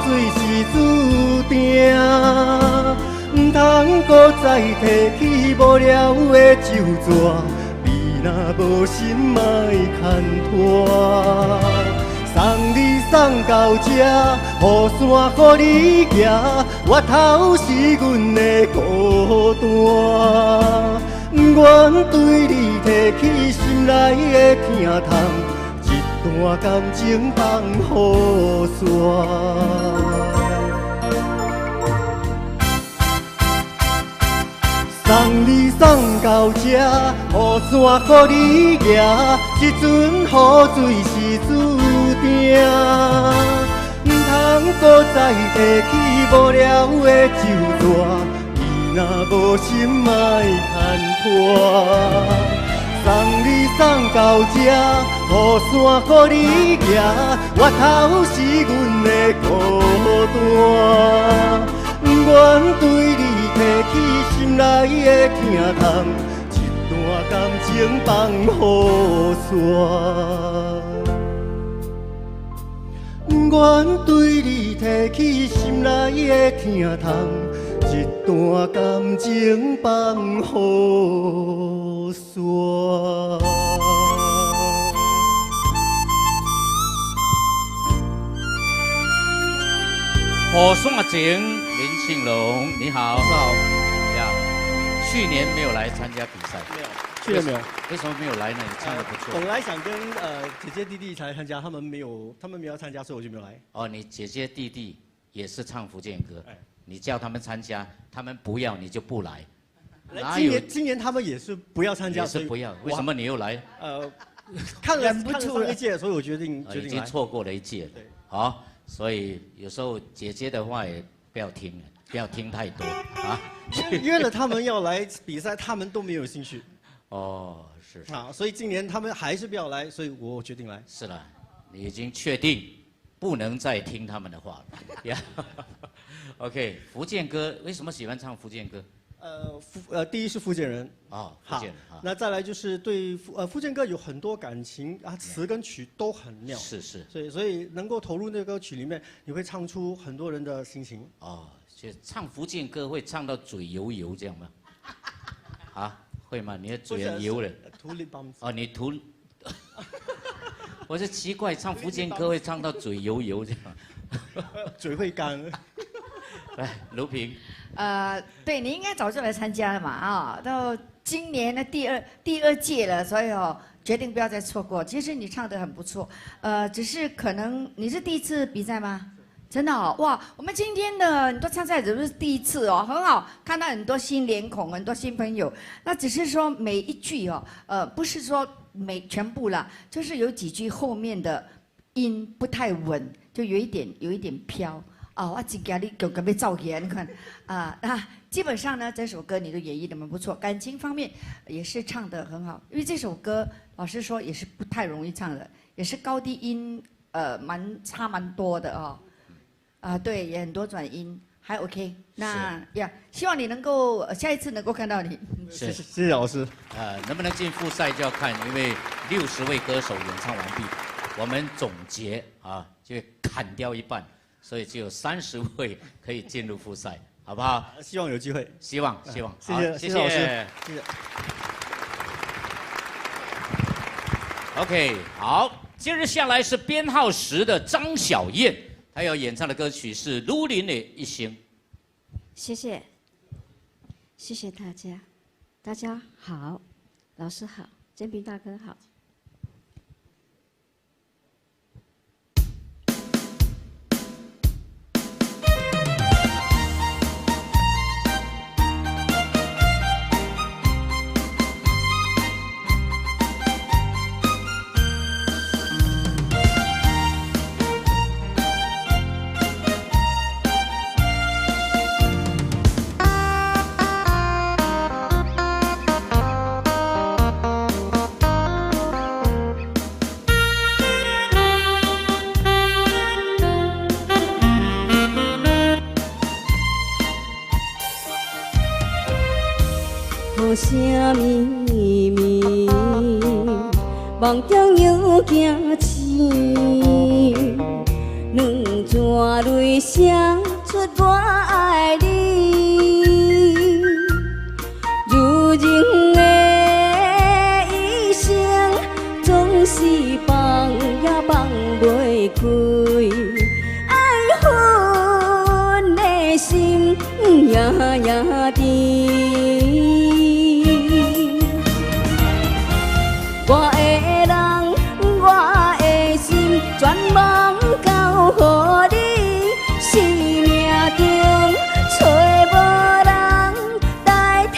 水是注定，毋通閣再提起無聊的酒桌，你若無心莫牽拖。送你送到這，雨傘予你举，月頭是阮的孤單。不愿對你提起心內的疼痛，這段感情放予散。送送你送到这，雨伞予你举，这阵雨水是注定。毋通阁再提起无聊的酒桌，伊若无心莫牵拖。送你送到这，雨伞予你举，回头是阮的孤单。愿对你提起心内的疼痛，这段感情放予散。愿对你提起心内的疼痛，这段感情放予散。火送阿情，林庆龙，你好。老师好。呀，去年没有来参加比赛。没有，去年没有。为什么没有来呢？你唱的不错。本来想跟姐姐弟弟一起来参加，他们没有参加，所以我就没有来。哦，你姐姐弟弟也是唱福建歌，你叫他们参加，他们不要你就不来。今年他们也是不要参加，也是不要。为什么你又来？看了上一届，所以我决定来。已经错过了一届了。对。好。所以有时候姐姐的话也不要听，不要听太多啊。约了他们要来比赛，他们都没有兴趣。哦，是。啊，所以今年他们还是不要来，所以我决定来。是了，你已经确定不能再听他们的话了。呀，OK，福建歌为什么喜欢唱福建歌？第一是福建人。哦，福建人。那再来就是对福建歌有很多感情啊，词跟曲都很妙。是是。所以能够投入那个歌曲里面，你会唱出很多人的心情。哦，就唱福建歌会唱到嘴油油这样吗？啊，会吗？你的嘴很油了。涂力棒。哦，你涂。我是奇怪，唱福建歌会唱到嘴油油这样。嘴会干。来，卢平。对，你应该早就来参加了嘛啊，到今年的第二届了，所以哦，决定不要再错过。其实你唱得很不错，只是可能你是第一次比赛吗？真的哦，哇，我们今天的很多参赛者都是第一次哦，很好，看到很多新脸孔，很多新朋友。那只是说每一句哦，不是说每全部啦，就是有几句后面的音不太稳，就有一点飘。哦，我真惊你脚准备走起来，你看，啊，那基本上呢，这首歌你都演绎得蛮不错，感情方面也是唱得很好，因为这首歌老实说也是不太容易唱的，也是高低音蛮差蛮多的哦，啊对，也很多转音，还 OK。那呀，希望你能够下一次能够看到你。谢谢谢老师。能不能进复赛就要看，因为60位歌手演唱完毕，我们总结啊，就砍掉一半。所以只有30位可以进入复赛，好不好？希望有机会。希望，希望。谢谢，谢谢老师，谢谢。OK，好，接着下来是编号10的张小燕，她要演唱的歌曲是《女人的一生》。谢谢，谢谢大家，大家好，老师好，建平大哥好。啥秘密？梦中又惊醒，两泉泪写出我爱你。女人的一生，总是放也放袂开，爱恨的心夜夜甜。我的人，我的心，全网交予你。生命中找无人代替。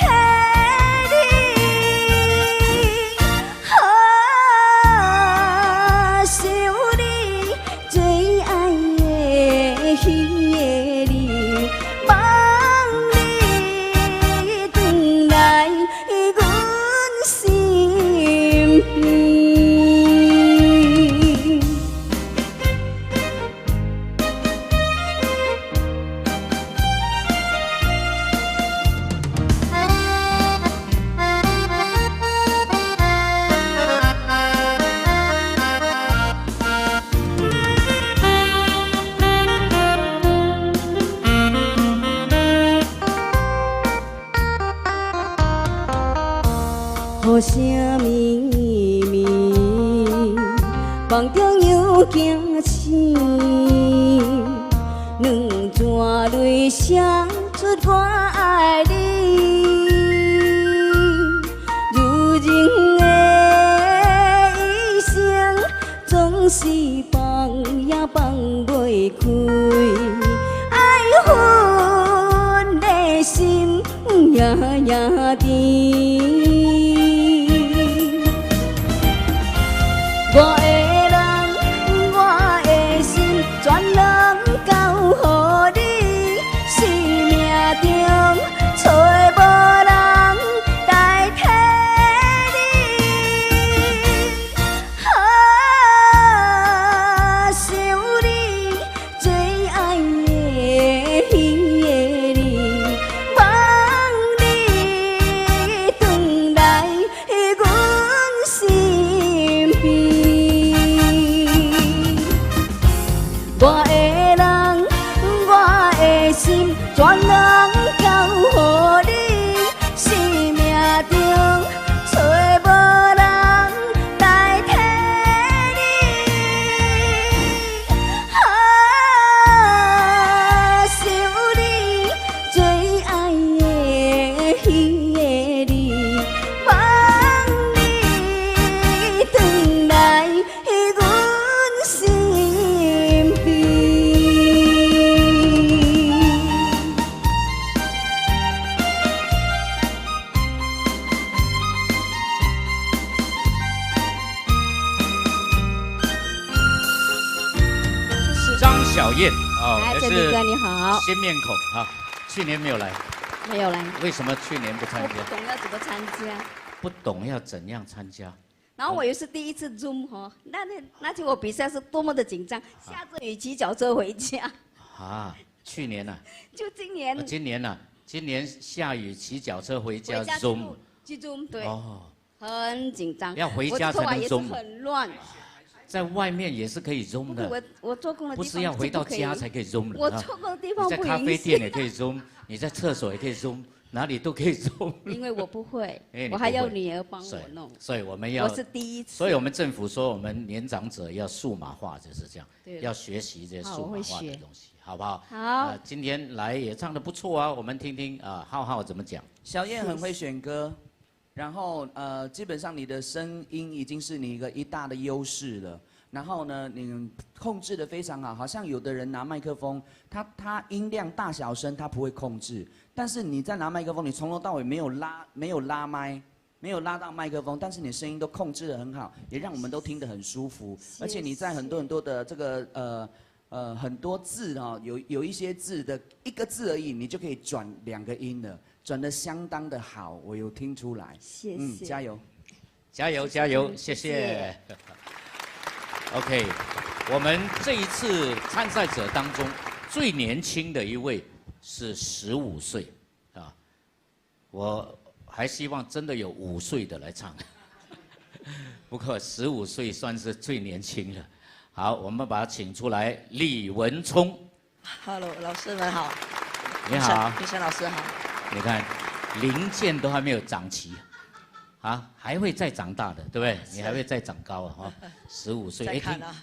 梦中又惊醒，两泉泪写出我爱你。女人的一生总是放也放袂开，爱恨的心夜夜甜。我的人，我的心，全拢交予你。生命中揣无人代替你。啊，想你最爱的彼个你，望你转来阮身边。我的人，我的心，全拢交予你。生命中揣无人代替你。啊，想你最爱的彼个你，望你转来阮身边。张小燕哦，来，也郑明哥你好，新面孔啊，去年没有来，没有来，为什么去年不参我加？不懂要怎么参加。不懂要怎样参加？然后我又是第一次 Zoom 哈，那天我比赛是多么的紧张，下着雨骑脚车回家。啊，去年呢？就今年。啊，今年呢？今年下雨骑脚车回家回家 Zoom，去 Zoom 对，哦，很紧张。要回家我的头发也是才能 Zoom 很乱。在外面也是可以 Zoom 的。我做工的不地方是要回到不可以家才可以 Zoom 的。我啊做工的地方你在不允许咖啡店也可以 Zoom，你在厕所也可以 Zoom，哪里都可以 Zoom。因为我不会哎，你我还要不会女儿帮我弄。所以我们要，我是第一次。所以我们政府说，我们年长者要数码化，就是这样对，要学习这些好数码我会学化的东西，好不好？好今天来也唱得不错啊，我们听听啊，浩浩怎么讲？小燕很会选歌，然后基本上你的声音已经是你一个一大的优势了。然后呢，你控制的非常好，好像有的人拿麦克风，他音量大小声他不会控制，但是你在拿麦克风，你从头到尾没有拉麦，没有拉到麦克风，但是你声音都控制的很好，也让我们都听得很舒服。而且你在很多很多的这个很多字哈，有一些字的一个字而已，你就可以转两个音了，转得相当的好，我有听出来。谢嗯，加油，加油加油，谢谢。OK，我们这一次参赛者当中最年轻的一位是15岁啊，我还希望真的有5岁的来唱，不过十五岁算是最年轻了。好，我们把他请出来，李文聪。 Hello，老师们好。你好，医生老师好。你看，零件都还没有长齐，啊，还会再长大的，对不对？你还会再长高啊！哈，15岁，哎，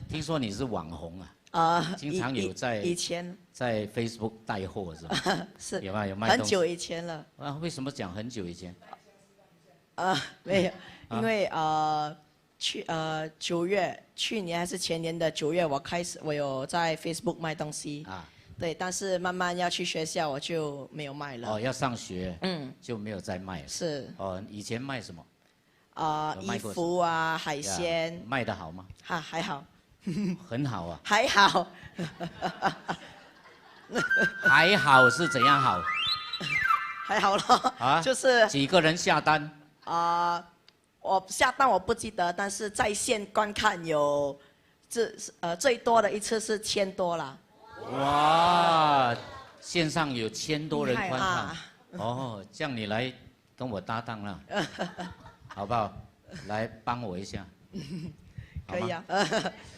听说你是网红啊？啊，经常有在以前在 Facebook 带货是吧？是。有吗？有卖很久以前了。啊，为什么讲很久以前？啊，没有，因为9月，去年还是前年的9月，我开始我有在 Facebook 卖东西。啊。对，但是慢慢要去学校，我就没有卖了。哦，要上学，就没有再卖了。是。哦，以前卖什么？啊，衣服啊，海鲜。卖得好吗？哈，还好。很好啊。还好。还好是怎样好？还好咯。啊。就是。几个人下单？啊，我下单我不记得，但是在线观看有，这最多的一次是1000多了。哇，线上有1000多人观看，哦，这样你来跟我搭档了，好不好？来帮我一下，可以啊，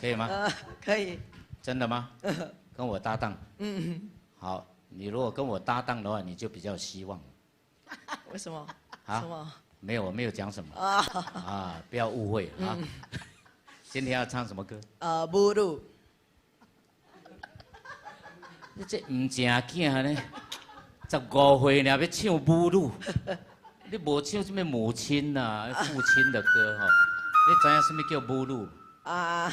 可以吗？可以。真的吗？跟我搭档。嗯。好，你如果跟我搭档的话，你就比较希望。为什么？啊？什么？没有，我没有讲什么。啊。啊，不要误会啊。今天要唱什麼歌？母女。你這毋正經呢？15歲爾欲唱母女，你無唱啥物母親啊、父親的歌吼？你知影啥物叫母女？啊，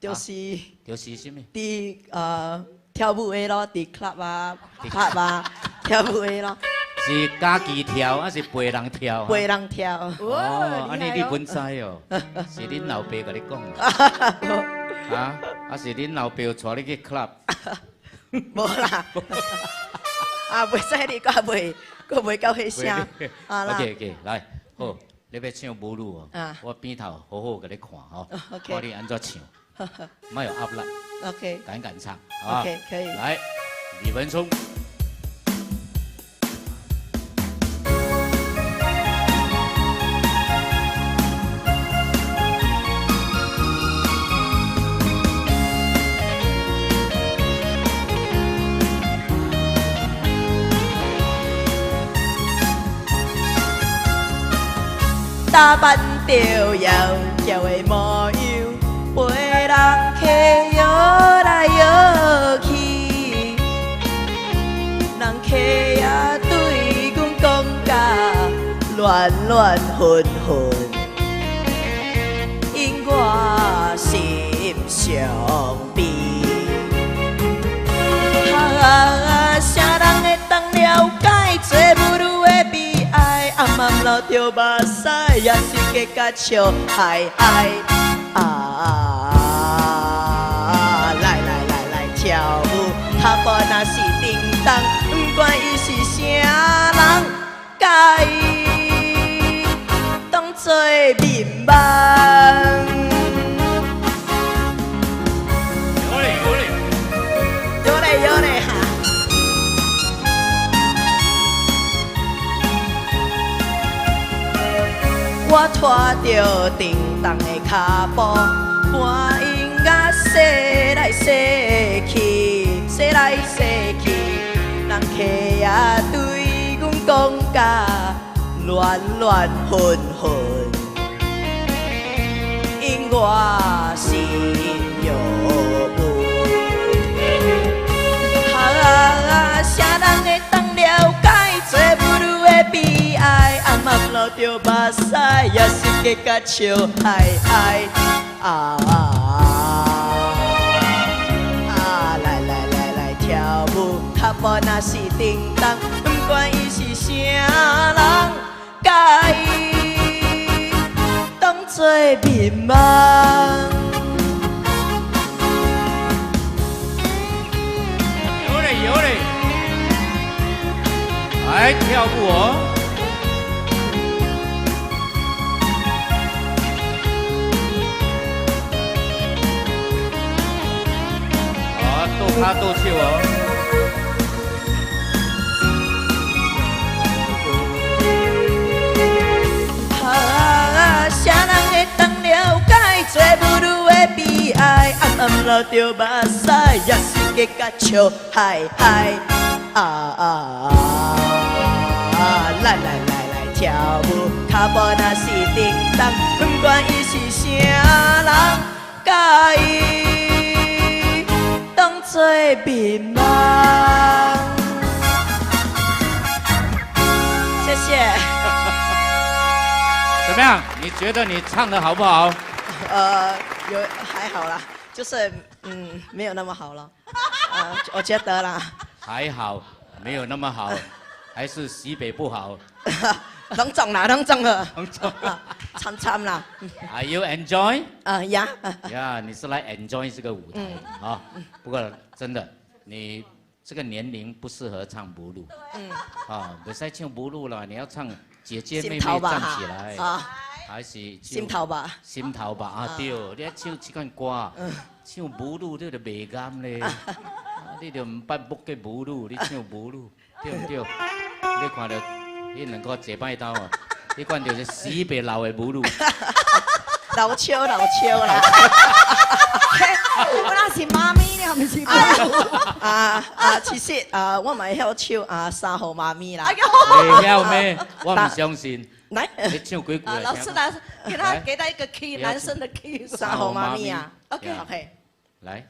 就是就是啥物？佇跳舞的咯，佇 club 啊，club 啊，跳舞的咯。是家己跳還是陪人跳？陪人跳。哦，按呢你本知哦，是恁老爸共你講的。啊，還是恁老爸有帶你去 club？無啦。啊，袂使你，閣袂，閣袂夠彼聲。啊啦。 OK OK，來，好，你欲唱母女哦，我邊頭好好共你看吼，看你按怎唱，莫有壓力。 OK。敢敢唱，OK，可以。來，李文聰。打扮著窈窕的模樣，陪人客搖來搖去，人客也對阮講甲亂亂混混，因我心傷悲。啊，啥人會當了解做母女的悲哀？暗暗流著目屎，也是計較笑嗨嗨。啊，來來來來跳舞，跤步若是叮當，不管伊是啥人，共伊當作眠夢。有咧有咧，有咧有咧哈。我拖著沉重的跤步，伴音樂踅來踅去，踅來踅去，人客也對阮講甲亂亂混混，因我心有恨。啊，啥人會當了解做母女的悲哀？暗暗流著目屎，也是計較笑嗨嗨。啊啊！來來來來跳舞，跤步若是叮當，不管伊是啥人，共伊當作眠夢。有咧有咧，來跳舞哦！鬥跤鬥手哦！啊，啥人會當了解做母女的悲哀？暗暗流著目屎，也是計較笑嗨嗨。啊啊啊！來來來來跳舞，跤步若是叮當，不管伊是啥人，共伊當作眠夢。謝謝。怎麼樣？你覺得你唱得好不好？有還好啦，就是沒有那麼好了。我覺得啦。還好，沒有那麼好，還是西北不好。攏總啦，攏總了。攏總。參參啦。 Are you enjoy？啊呀。呀，你是來 enjoy 這個舞台啊。不過真的，你這個年齡不適合唱母女。啊，袂使唱母女啦，你要唱姐姐妹妹站起來。啊。還是心頭吧。心頭吧啊對，你愛唱這款歌，唱母女你就袂甘咧。你就毋捌木嘅母女，你唱母女對毋對？你看著彼兩個坐擺刀啊，彼款就是死袂老的母女。老笑老笑啦！我那是媽咪，你毋是啊啊！其實啊，我嘛會曉唱啊，三號媽咪啦。會曉咩？我毋相信。來，你唱幾句啊，來老師來，給他一個 key，男生的 key。三號媽咪啊，OK OK，來，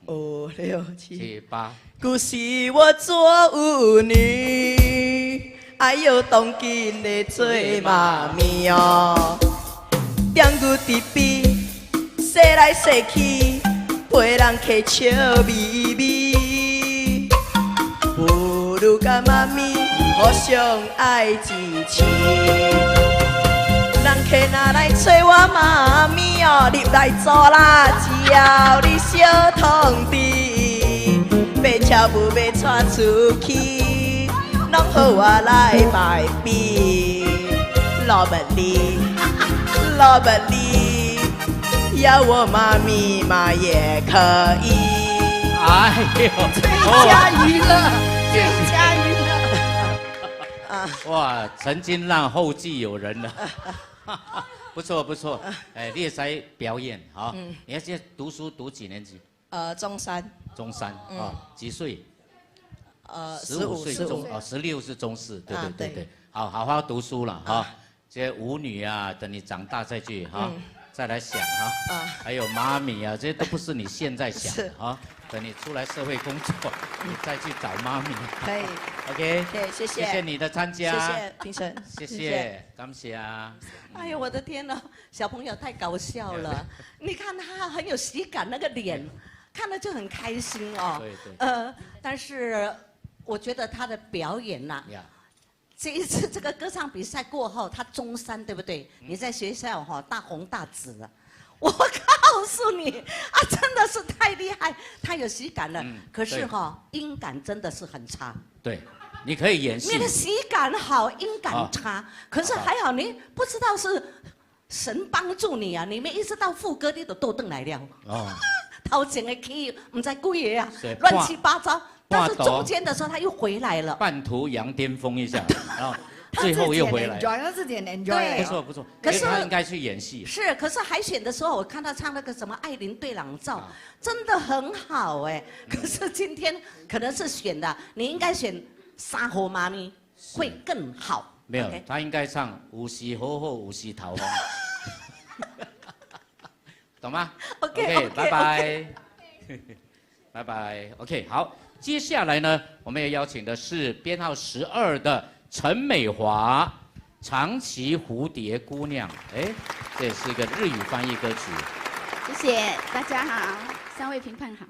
五六七。七八，舊時我做舞女，哎呦，當今的做媽咪哦，踮牛伫边，踅來踅去，陪人客笑眯眯，不如佮媽咪互相愛支持。人客若來揣我媽咪哦，入來坐啦，只要你小通知，欲超舞欲帶出去，攏予我來擺比。老板你，老板你，要我媽咪嘛也可以。哎呦，最佳娛樂，最佳娛樂。哇，曾經讓後繼有人了，不錯不錯，哎，你也在表演啊？你現在讀書讀幾年級？中三。中三啊，幾歲？15歲15 中哦，16是中四，對對對對對，好好好讀書了哈。這些舞女啊，等你長大再去哈，再來想哈。還有媽咪啊，這些都不是你現在想的哈。等你出來社會工作，你再去找媽咪。可以。 OK。對，謝謝。謝謝你的參加。謝謝評審。謝謝，感謝啊。哎呦，我的天哪，小朋友太搞笑了！你看他很有喜感，那個臉，看了就很開心哦。對對。但是我覺得他的表演吶，這一次這個歌唱比賽過後，他中三對不對？你在學校哈大紅大紫了。我告訴你啊，真的是太厲害，太有喜感了。可是哈，音感真的是很差。對，你可以演戲。你的喜感好，音感差，可是還好你不知道是神幫助你啊，你們一直到副歌你都倒轉來了。哦。頭前的 key 唔知幾個啊，亂七八糟。但是中間的時候他又回來了。半途揚巔峰一下，然後最後又回來。他自己 enjoy。不錯不錯，可是他應該去演戲。是，可是海選的時候，我看他唱那個什麼《愛琳對朗照》，真的很好哎。可是今天可能是選的，你應該選沙河媽咪會更好。沒有，他應該唱有時好好，有時頭風。懂嗎？OK，拜拜，拜拜。OK，好，接下來呢，我們要邀請的是編號12的陳美華，《長崎蝴蝶姑娘》。哎，這也是一個日語翻譯歌曲。謝謝大家好，三位評判好。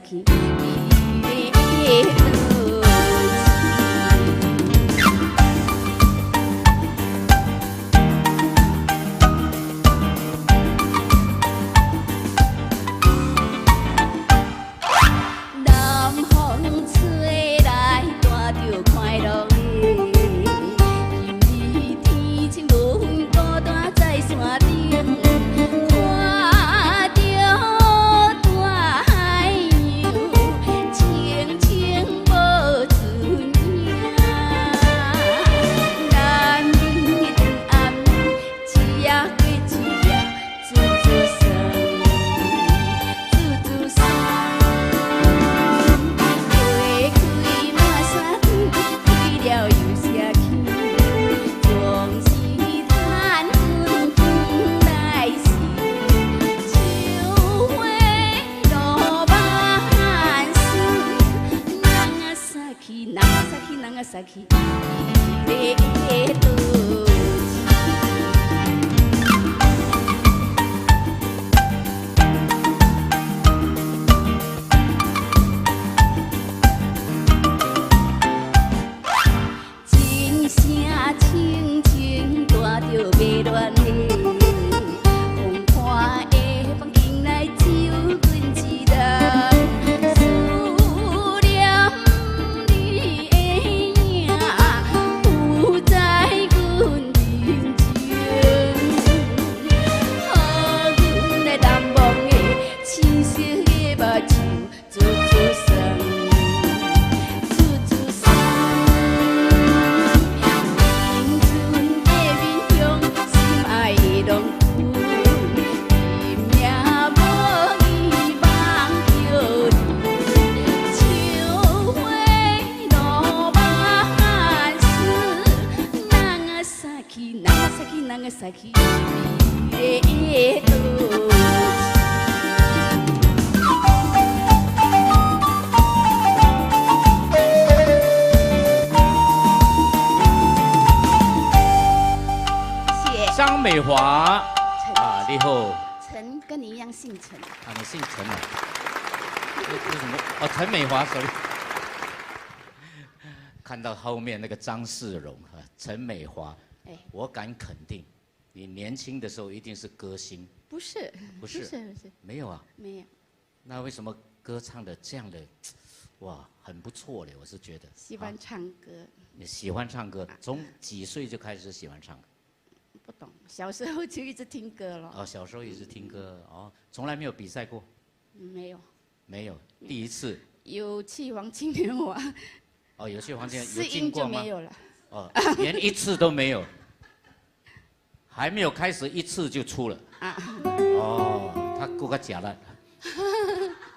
清清。長崎美麗倒一声清清带着迷恋的，风看的房间内只有阮一人，思念你的影，浮在阮面前，予阮来难忘的青涩的目睭，珠珠酸，珠珠酸。青春的面向，心爱的郎君，今夜无意梦着你，秋花落万丝，長崎長崎美麗倒谢张美华啊，你好，陈跟你一样姓陈，啊，你姓陈啊？为什么？哦，陈美华，sorry。看到后面那个张世荣啊，陈美华，哎，我敢肯定，你年轻的时候一定是歌星，不是，不是不是，不是，没有啊？没有，那为什么歌唱的这样的，哇，很不错嘞？我是觉得喜欢唱歌，你喜欢唱歌，从几岁就开始喜欢唱歌？不懂，小时候就一直听歌了，哦，小时候一直听歌，哦，从来没有比赛过，没有，没有，第一次，有去黄金年华，哦，有去黄金有试音进过吗就没？有了，哦，连一次都没有，还没有开始一次就出了。啊，哦，他够个假了，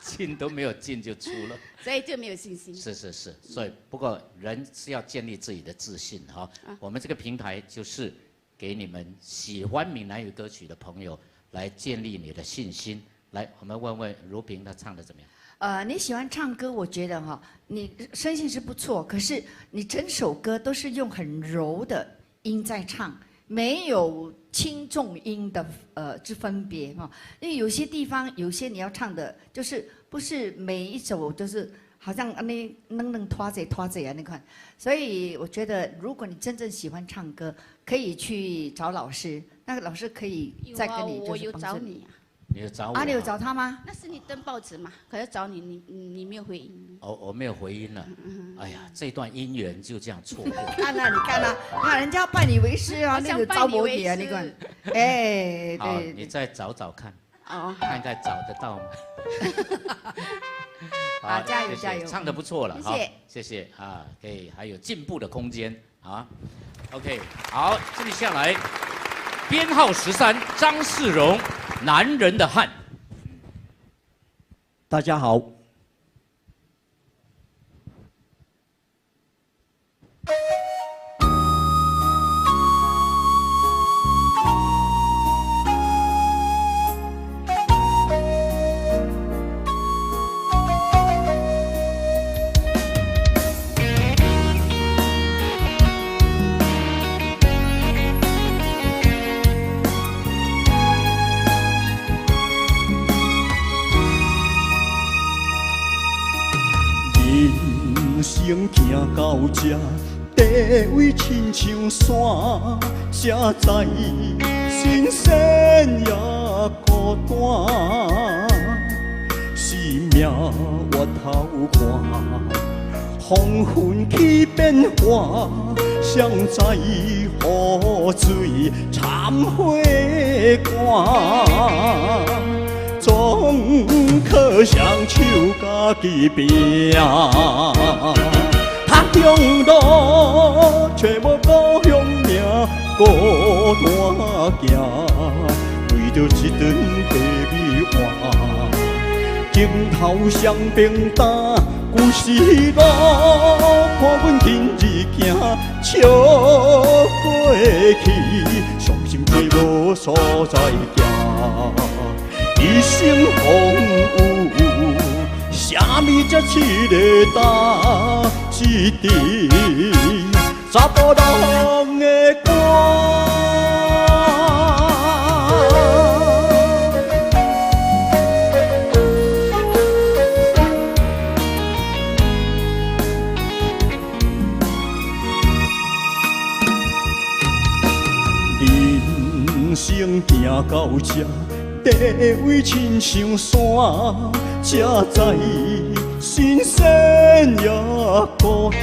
进都没有进就出了。所以就没有信心。是是是，所以不过人是要建立自己的自信哈。我们这个平台就是给你们喜欢闽南语歌曲的朋友来建立你的信心。来，我们问问如萍，她唱的怎么样？你喜欢唱歌，我觉得哈，你声线是不错，可是你整首歌都是用很柔的音在唱，没有轻重音的之分别哈。因为有些地方，有些你要唱的，就是不是每一首都是好像那能能拖着拖着啊那块。所以我觉得，如果你真正喜欢唱歌，可以去找老师，那个老师可以有啊，再跟你我有就是帮助找你啊。你有找我？啊，你有找他吗？那是你登报纸嘛？可是找你，你没有回应。哦，我没有回音了。哎呀，这段姻缘就这样错过。看啊，你看啊，那人家拜你为师啊，我那个想拜你招摩你啊，为师你看，哎，好，对，你再找找看，哦，看看找得到吗？好加油谢谢加油唱得不错了，谢谢好，谢谢啊，可以还有进步的空间啊。OK，好，接下来编号13，张世荣，《男人的汗》。大家好。人生行到这，地位亲像山，才知神仙也孤单。生命越头看，风云起变化，谁知雨水掺火干。总靠双手家己拼，他乡路找无故乡名，孤单行，为著一顿白米饭，枕头双平担，旧时路伴阮今日行，笑过去，伤心过无所在行。一生风雨，啥物才试会担？只一支查埔人的歌。人生行到这，地位亲像山，才知神仙也孤单。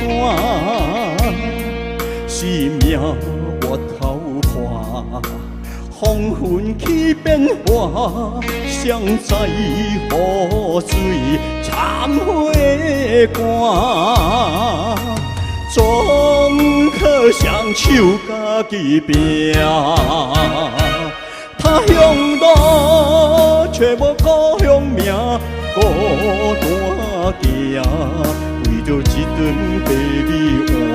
生命回头看，风云起变化，谁知雨水掺花干。总靠双手家己拼，他乡路揣无故乡名，孤单行，为著一顿白米碗，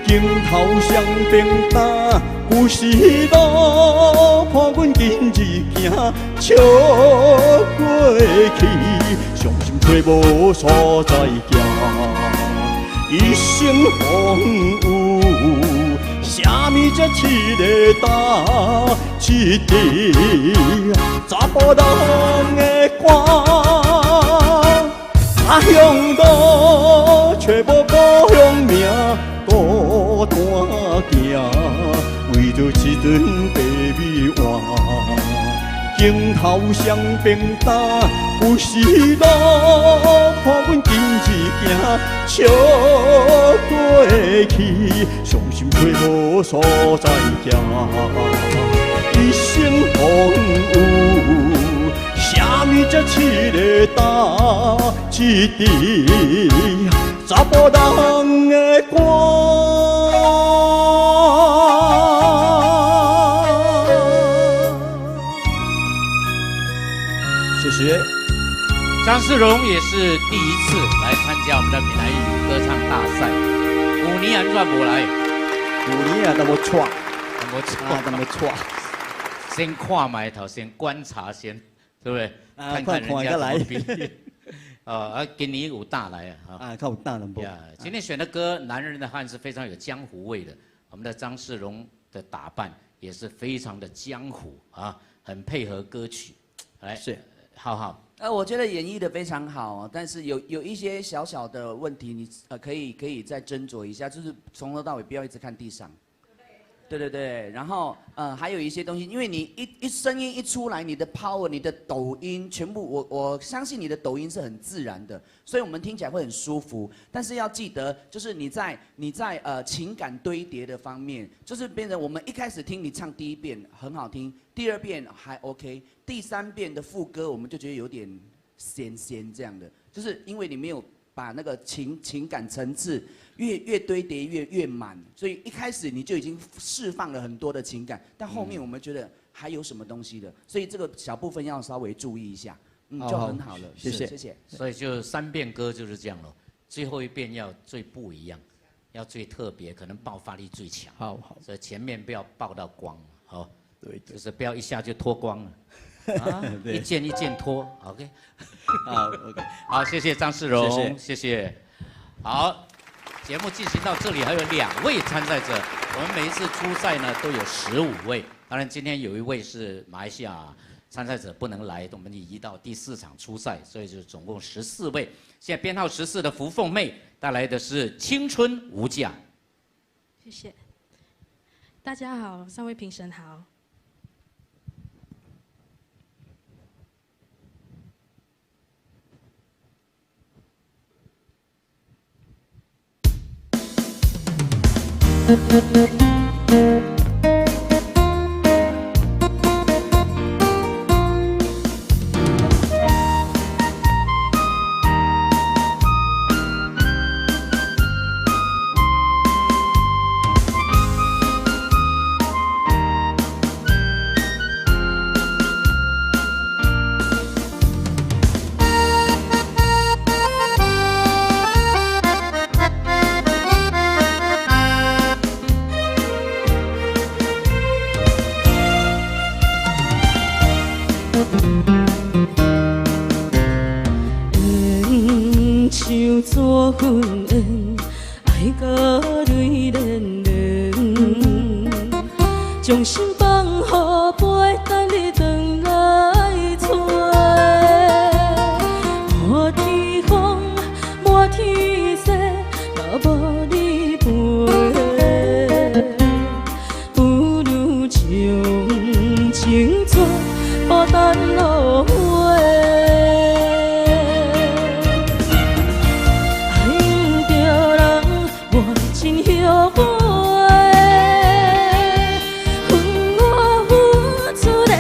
镜头双平担，旧时路伴阮今日行，笑过去，伤心揣无所在行。一生风雨，啥物才试会担？一支查埔人的歌，他乡路揣无故乡名，孤单行，为著一顿白米碗。镜头双平担，旧时路伴阮今日行，笑过去，伤心揣无所在行。一生风雨，啥物才试会担？一支查埔人的歌。谢谢。张世荣也是第一次来参加我们的闽南语歌唱大赛。旧年按怎无来？旧年啊，都无错，无错，都无错。先看覓头，先观察先，对不对？看看人家怎么比。啊，今年有胆来啊！啊，较有胆淡薄。今天选的歌《男人的汉》是非常有江湖味的。我们的张世荣的打扮也是非常的江湖啊，很配合歌曲。来，是，浩浩。我觉得演绎的非常好，但是有一些小小的问题，你可以再斟酌一下，就是从头到尾不要一直看地上。对对对，然后还有一些东西，因为你一声音一出来，你的 power、你的抖音全部，我相信你的抖音是很自然的，所以我们听起来会很舒服。但是要记得，就是你在情感堆叠的方面，就是变成我们一开始听你唱第一遍很好听，第二遍还 OK，第三遍的副歌我们就觉得有点咸咸这样的，就是因为你没有把那个情感层次越堆叠越满，所以一开始你就已经释放了很多的情感，但后面我们觉得还有什么东西的，所以这个小部分要稍微注意一下，就很好了。谢谢谢谢。所以就三遍歌就是这样咯，最后一遍要最不一样，要最特别，可能爆发力最强。好好。所以前面不要爆到光，好，对，就是不要一下就脱光了。啊，一件一件脱，OK。好，OK。好，谢谢张世荣，谢谢。好，节目进行到这里，还有两位参赛者。我们每一次初赛呢都有15位，当然今天有一位是马来西亚参赛者不能来，我们移到第四场初赛，所以就总共14位。现在编号十四的福凤妹带来的是《青春无价》。谢谢。大家好，三位评审好。纸粉烟，爱到泪涟涟，将心放予飞，等你转来揣。满天风，满天雪，若无你陪，不如将情纸孤单落花。爱毋著人，我真后悔。分我付出的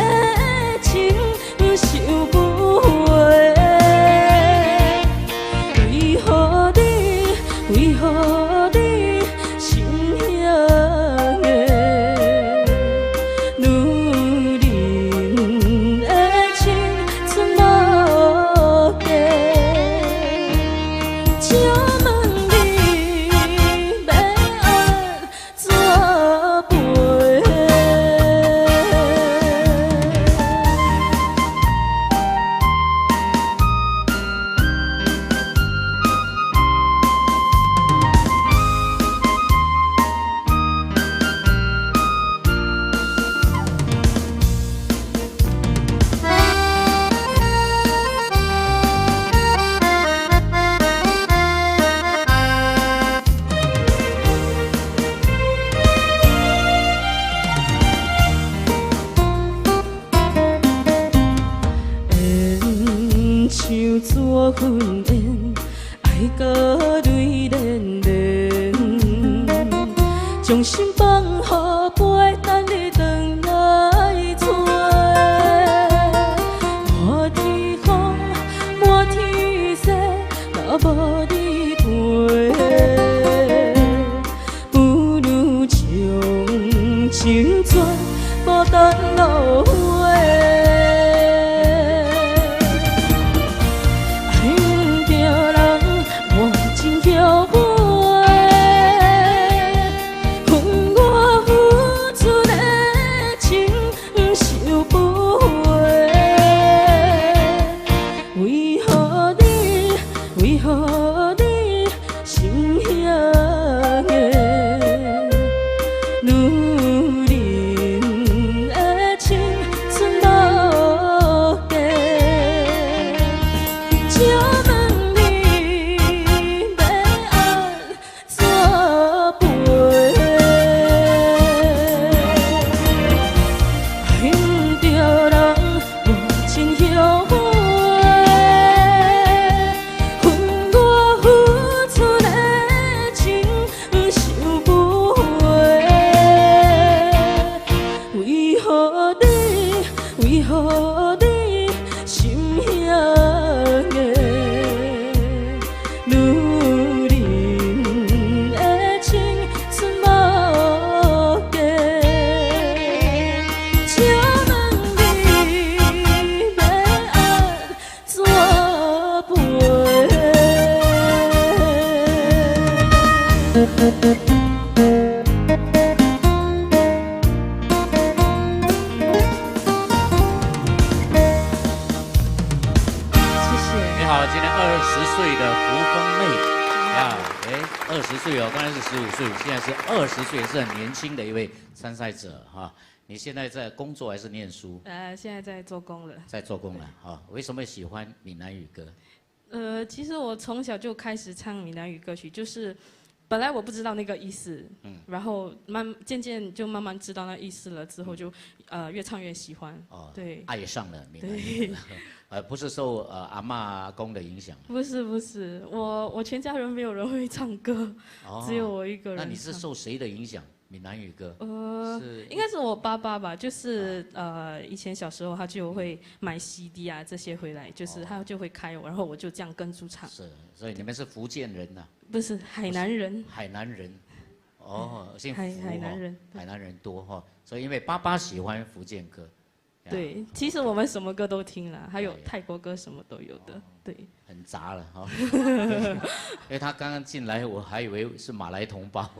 情，收不回。为何你，为何你心遐硬？女人的青春无价，请问你欲按怎赔？缘像纸粉烟，爱到泪涟涟，将心放予飞，等你转来揣。满天风，满天雪，若无你陪，不如将情纸孤单落花。爱毋著人，我真后悔。分我付出的情，收不回。为何你，为何你心遐硬？女人的青春无价，请问你欲按怎赔？爱毋著人，我真后悔。分我付出的情，收不回。为何你，为何你心遐硬？女人的青春无价，请问你欲按怎赔？谢谢。你好，今年20岁的胡风妹啊，哎，20岁哦，刚才是15岁，现在是二十岁，是很年轻的一位参赛者哈。你现在在工作还是念书？现在在做工了。在做工了哈。为什么喜欢闽南语歌？其实我从小就开始唱闽南语歌曲，就是本来我不知道那个意思，然后渐渐就慢慢知道那意思了，之后就越唱越喜欢。哦，对，爱上了闽南语歌，不是受阿嬷阿公的影响。不是不是，我全家人没有人会唱歌，只有我一个人。那你是受谁的影响？闽南语歌？是应该是我爸爸吧，就是以前小时候他就会买 CD 啊这些回来，就是他就会开我，然后我就这样跟著唱。是，所以你们是福建人呐？不是，海南人。海南人，哦，姓福。海南人，海南人多哈，所以因为爸爸喜欢福建歌。对，其实我们什么歌都听了，还有泰国歌什么都有的，对。很杂了哈，因为他刚刚进来，我还以为是马来同胞。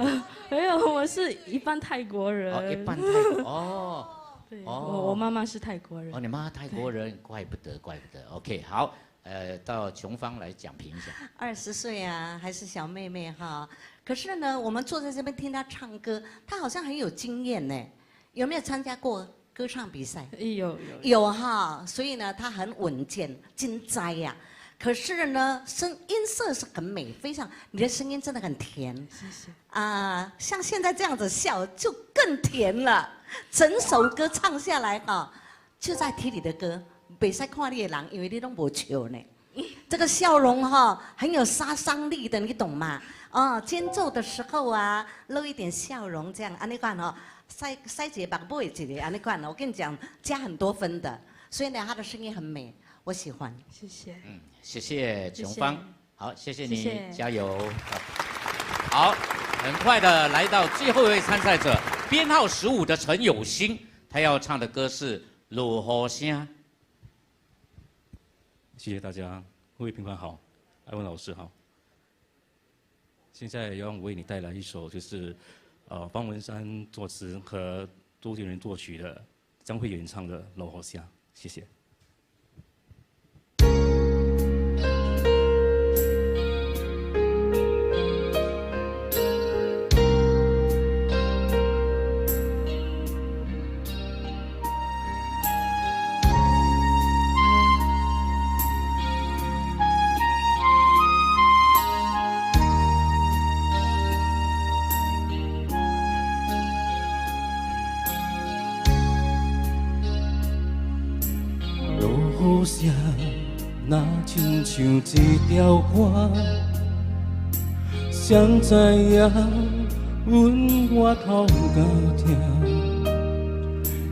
没有，我是一半泰国人。哦，一半泰国哦。对，我妈妈是泰国人。哦，你妈妈泰国人，怪不得，怪不得。OK，好，到琼芳来讲评一下。 20岁啊，还是小妹妹哈。可是呢，我们坐在这边听她唱歌，她好像很有经验呢。有没有参加过歌唱比赛？有有。有哈，所以呢，她很稳健，真知呀。可是呢，声音色是很美，非常，你的声音真的很甜。谢谢。啊，像现在这样子笑就更甜了。整首歌唱下来哈，就在听你的歌，袂使看你的人，因为你拢无笑呢。这个笑容哈，很有杀伤力的，你懂吗？哦，间奏的时候啊，露一点笑容，这样，按呢款哦，塞塞一个目尾一个，按呢款，我跟你讲，加很多分的。所以呢，他的声音很美，我喜欢。谢谢。嗯，谢谢琼芳，好，谢谢你，谢谢。加油。好，很快的来到最后一位参赛者，编号15的陈友兴，他要唱的歌是《落雨声》。谢谢大家，各位评判好，艾文老师好。现在要为你带来一首，就是方文山作词和周杰伦作曲的，张惠演唱的《落雨声》，谢谢。落雨声，若亲像一条歌，谁知影阮外头敢听？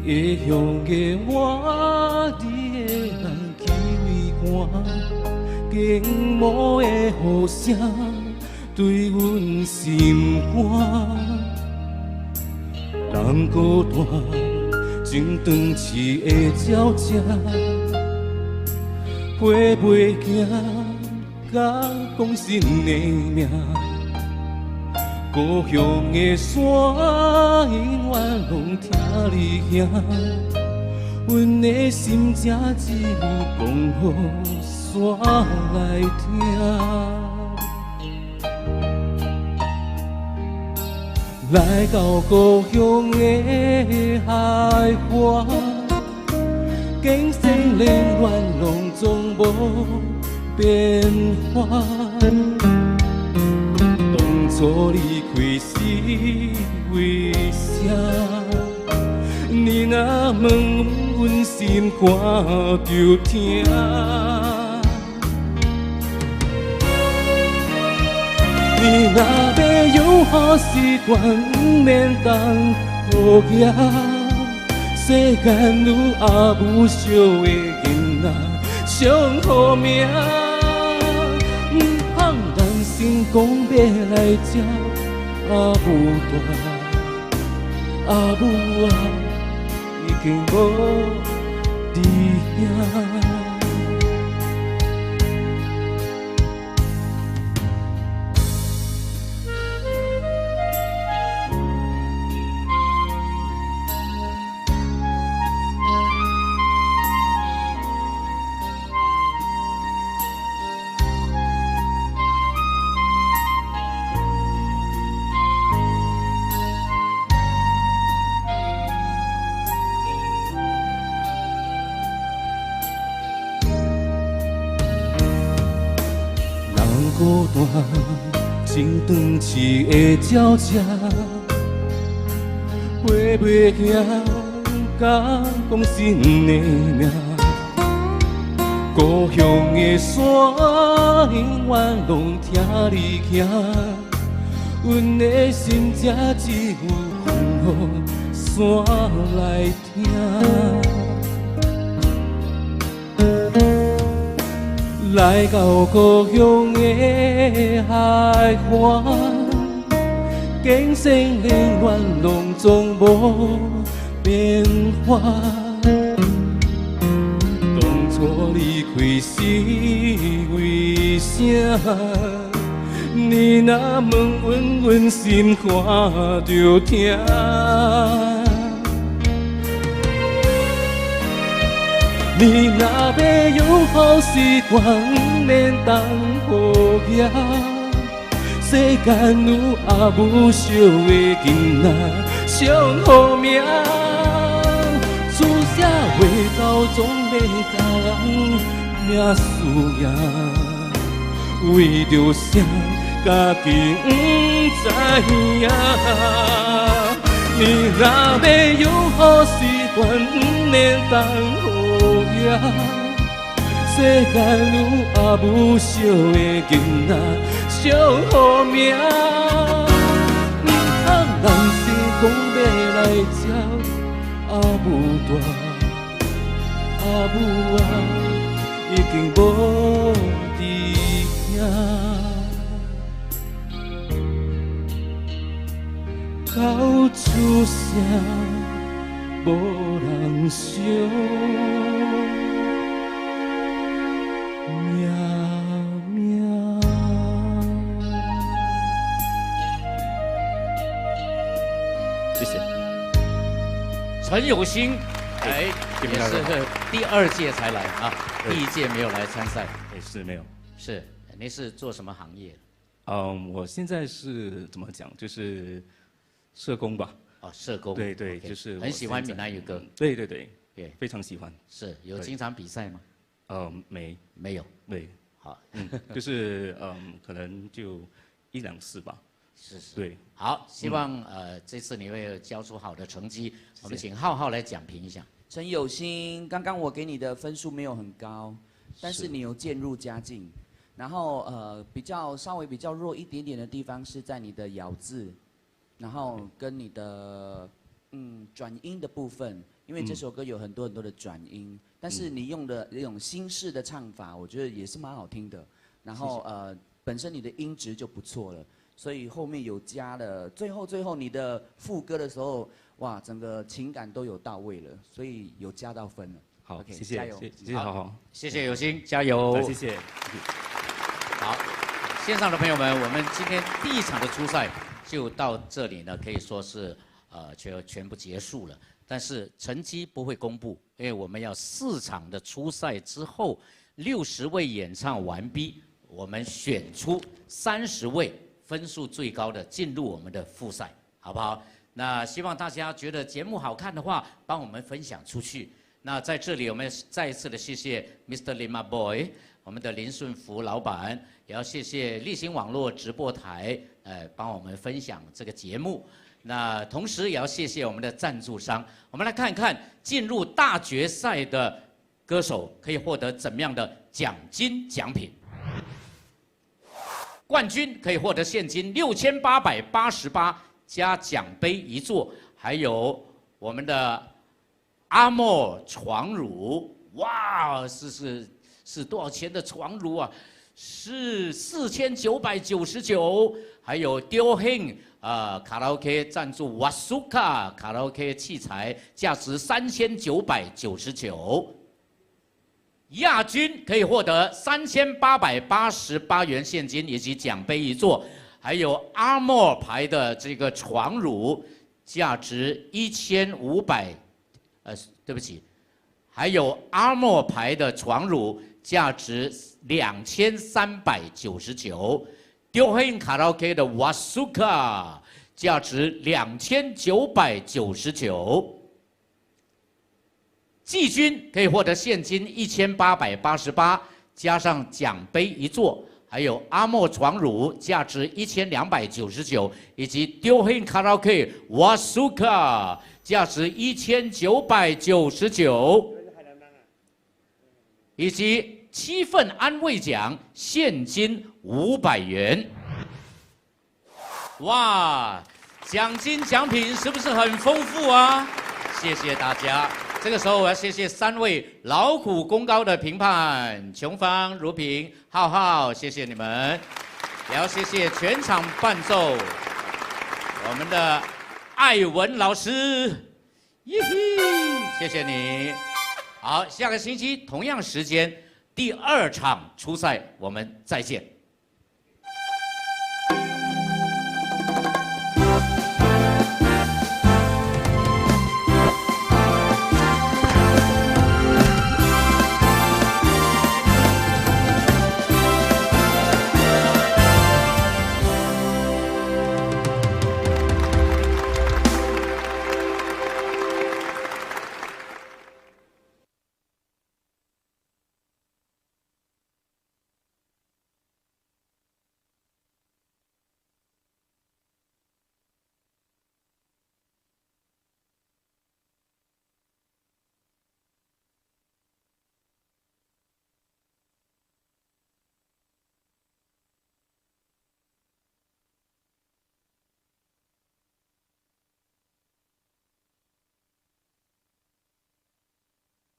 异乡的我，你的眼气味寒，经无的雨声对阮心肝。人孤单，像断翅的鸟只。飞袂行，甲讲新的命。故乡的山，永远拢听你遐。阮的心情只有讲予山来听。来到故乡的海岸。景色冷暖拢总无变化。当初离开是为啥？你若问，阮心肝就疼。你若欲有好习惯，毋免等雨行。世间有阿母惜的囡仔上好命，毋通担心讲欲来这，阿母大，阿母啊，已经无伫遐。孤单，像断翅的鸟只，飞袂行，敢讲新的命。故乡的山，永远拢听你行，阮的心情只有讲予山来听。来到故乡的海岸，景色冷暖拢总无变化。当初离开是为啥？你若问阮，阮心肝就疼。你你若欲有好时段，毋免等雨夜。世间有阿母惜的囡仔上好命，出社会头总欲共人拼输赢，为著啥家己毋知影？你若欲有好时段，毋免等雨夜。世间有阿母惜的囡仔上好命，毋通人生讲欲来接阿母大，阿母啊已经无伫遐。哭出声，无人惜命命。谢谢。陈友兴，哎，也是第二届才来啊，第一届没有来参赛。哎，是没有。是，您是做什么行业？嗯，我现在是怎么讲？就是社工吧。哦，社工。对对，就是很喜欢闽南语歌。对对对，对，非常喜欢。是，有经常比赛吗？嗯，没。没有。对。好，就是可能就一两次吧。是是。对。好，希望这次你会交出好的成绩。我们请浩浩来讲评一下。陈友兴，刚刚我给你的分数没有很高，但是你有渐入佳境。然后比较稍微比较弱一点点的地方是在你的咬字，然后跟你的转音的部分，因为这首歌有很多很多的转音，但是你用的那种新式的唱法，我觉得也是蛮好听的。然后本身你的音质就不错了，所以后面有加了，最后你的副歌的时候，哇，整个情感都有到位了，所以有加到分了。好， OK，谢谢，加油，谢谢，好好，谢谢友兴，加油，谢谢。好，线上的朋友们，我们今天第一场的初赛就到这里呢，可以说是全部结束了。但是成绩不会公布，因为我们要4场的初赛之后，60位演唱完毕，我们选出30位分数最高的进入我们的复赛，好不好？那希望大家觉得节目好看的话，帮我们分享出去。那在这里，我们再一次的谢谢 Mr. Lima Boy，我们的林顺福老板，也要谢谢立新网络直播台，帮我们分享这个节目。那同时也要谢谢我们的赞助商。我们来看看进入大决赛的歌手可以获得怎么样的奖金奖品。冠军可以获得现金6888加奖杯一座，还有我们的阿莫床褥，哇，是多少钱的床褥啊？是4999，还有丢兴卡拉 OK 赞助瓦苏卡卡拉 OK 器材，价值3999。亚军可以获得3888元现金以及奖杯一座，还有阿莫牌的这个床褥，价值1500，对不起，还有阿莫牌的床褥。价值2399，丢黑卡拉 OK 的瓦苏卡价值2999，季军可以获得现金1888，加上奖杯一座，还有阿莫床褥价值1299，以及丢黑卡拉 OK 瓦苏卡价值1999，以及7份安慰奖，现金500元。哇，奖金奖品是不是很丰富啊？谢谢大家。这个时候我要谢谢3位劳苦功高的评判，琼芳、如萍、浩浩，谢谢你们。也要谢谢全场伴奏，我们的艾文老师，耶嘿，谢谢你。好，下个星期同样时间。第2场初赛，我们再见。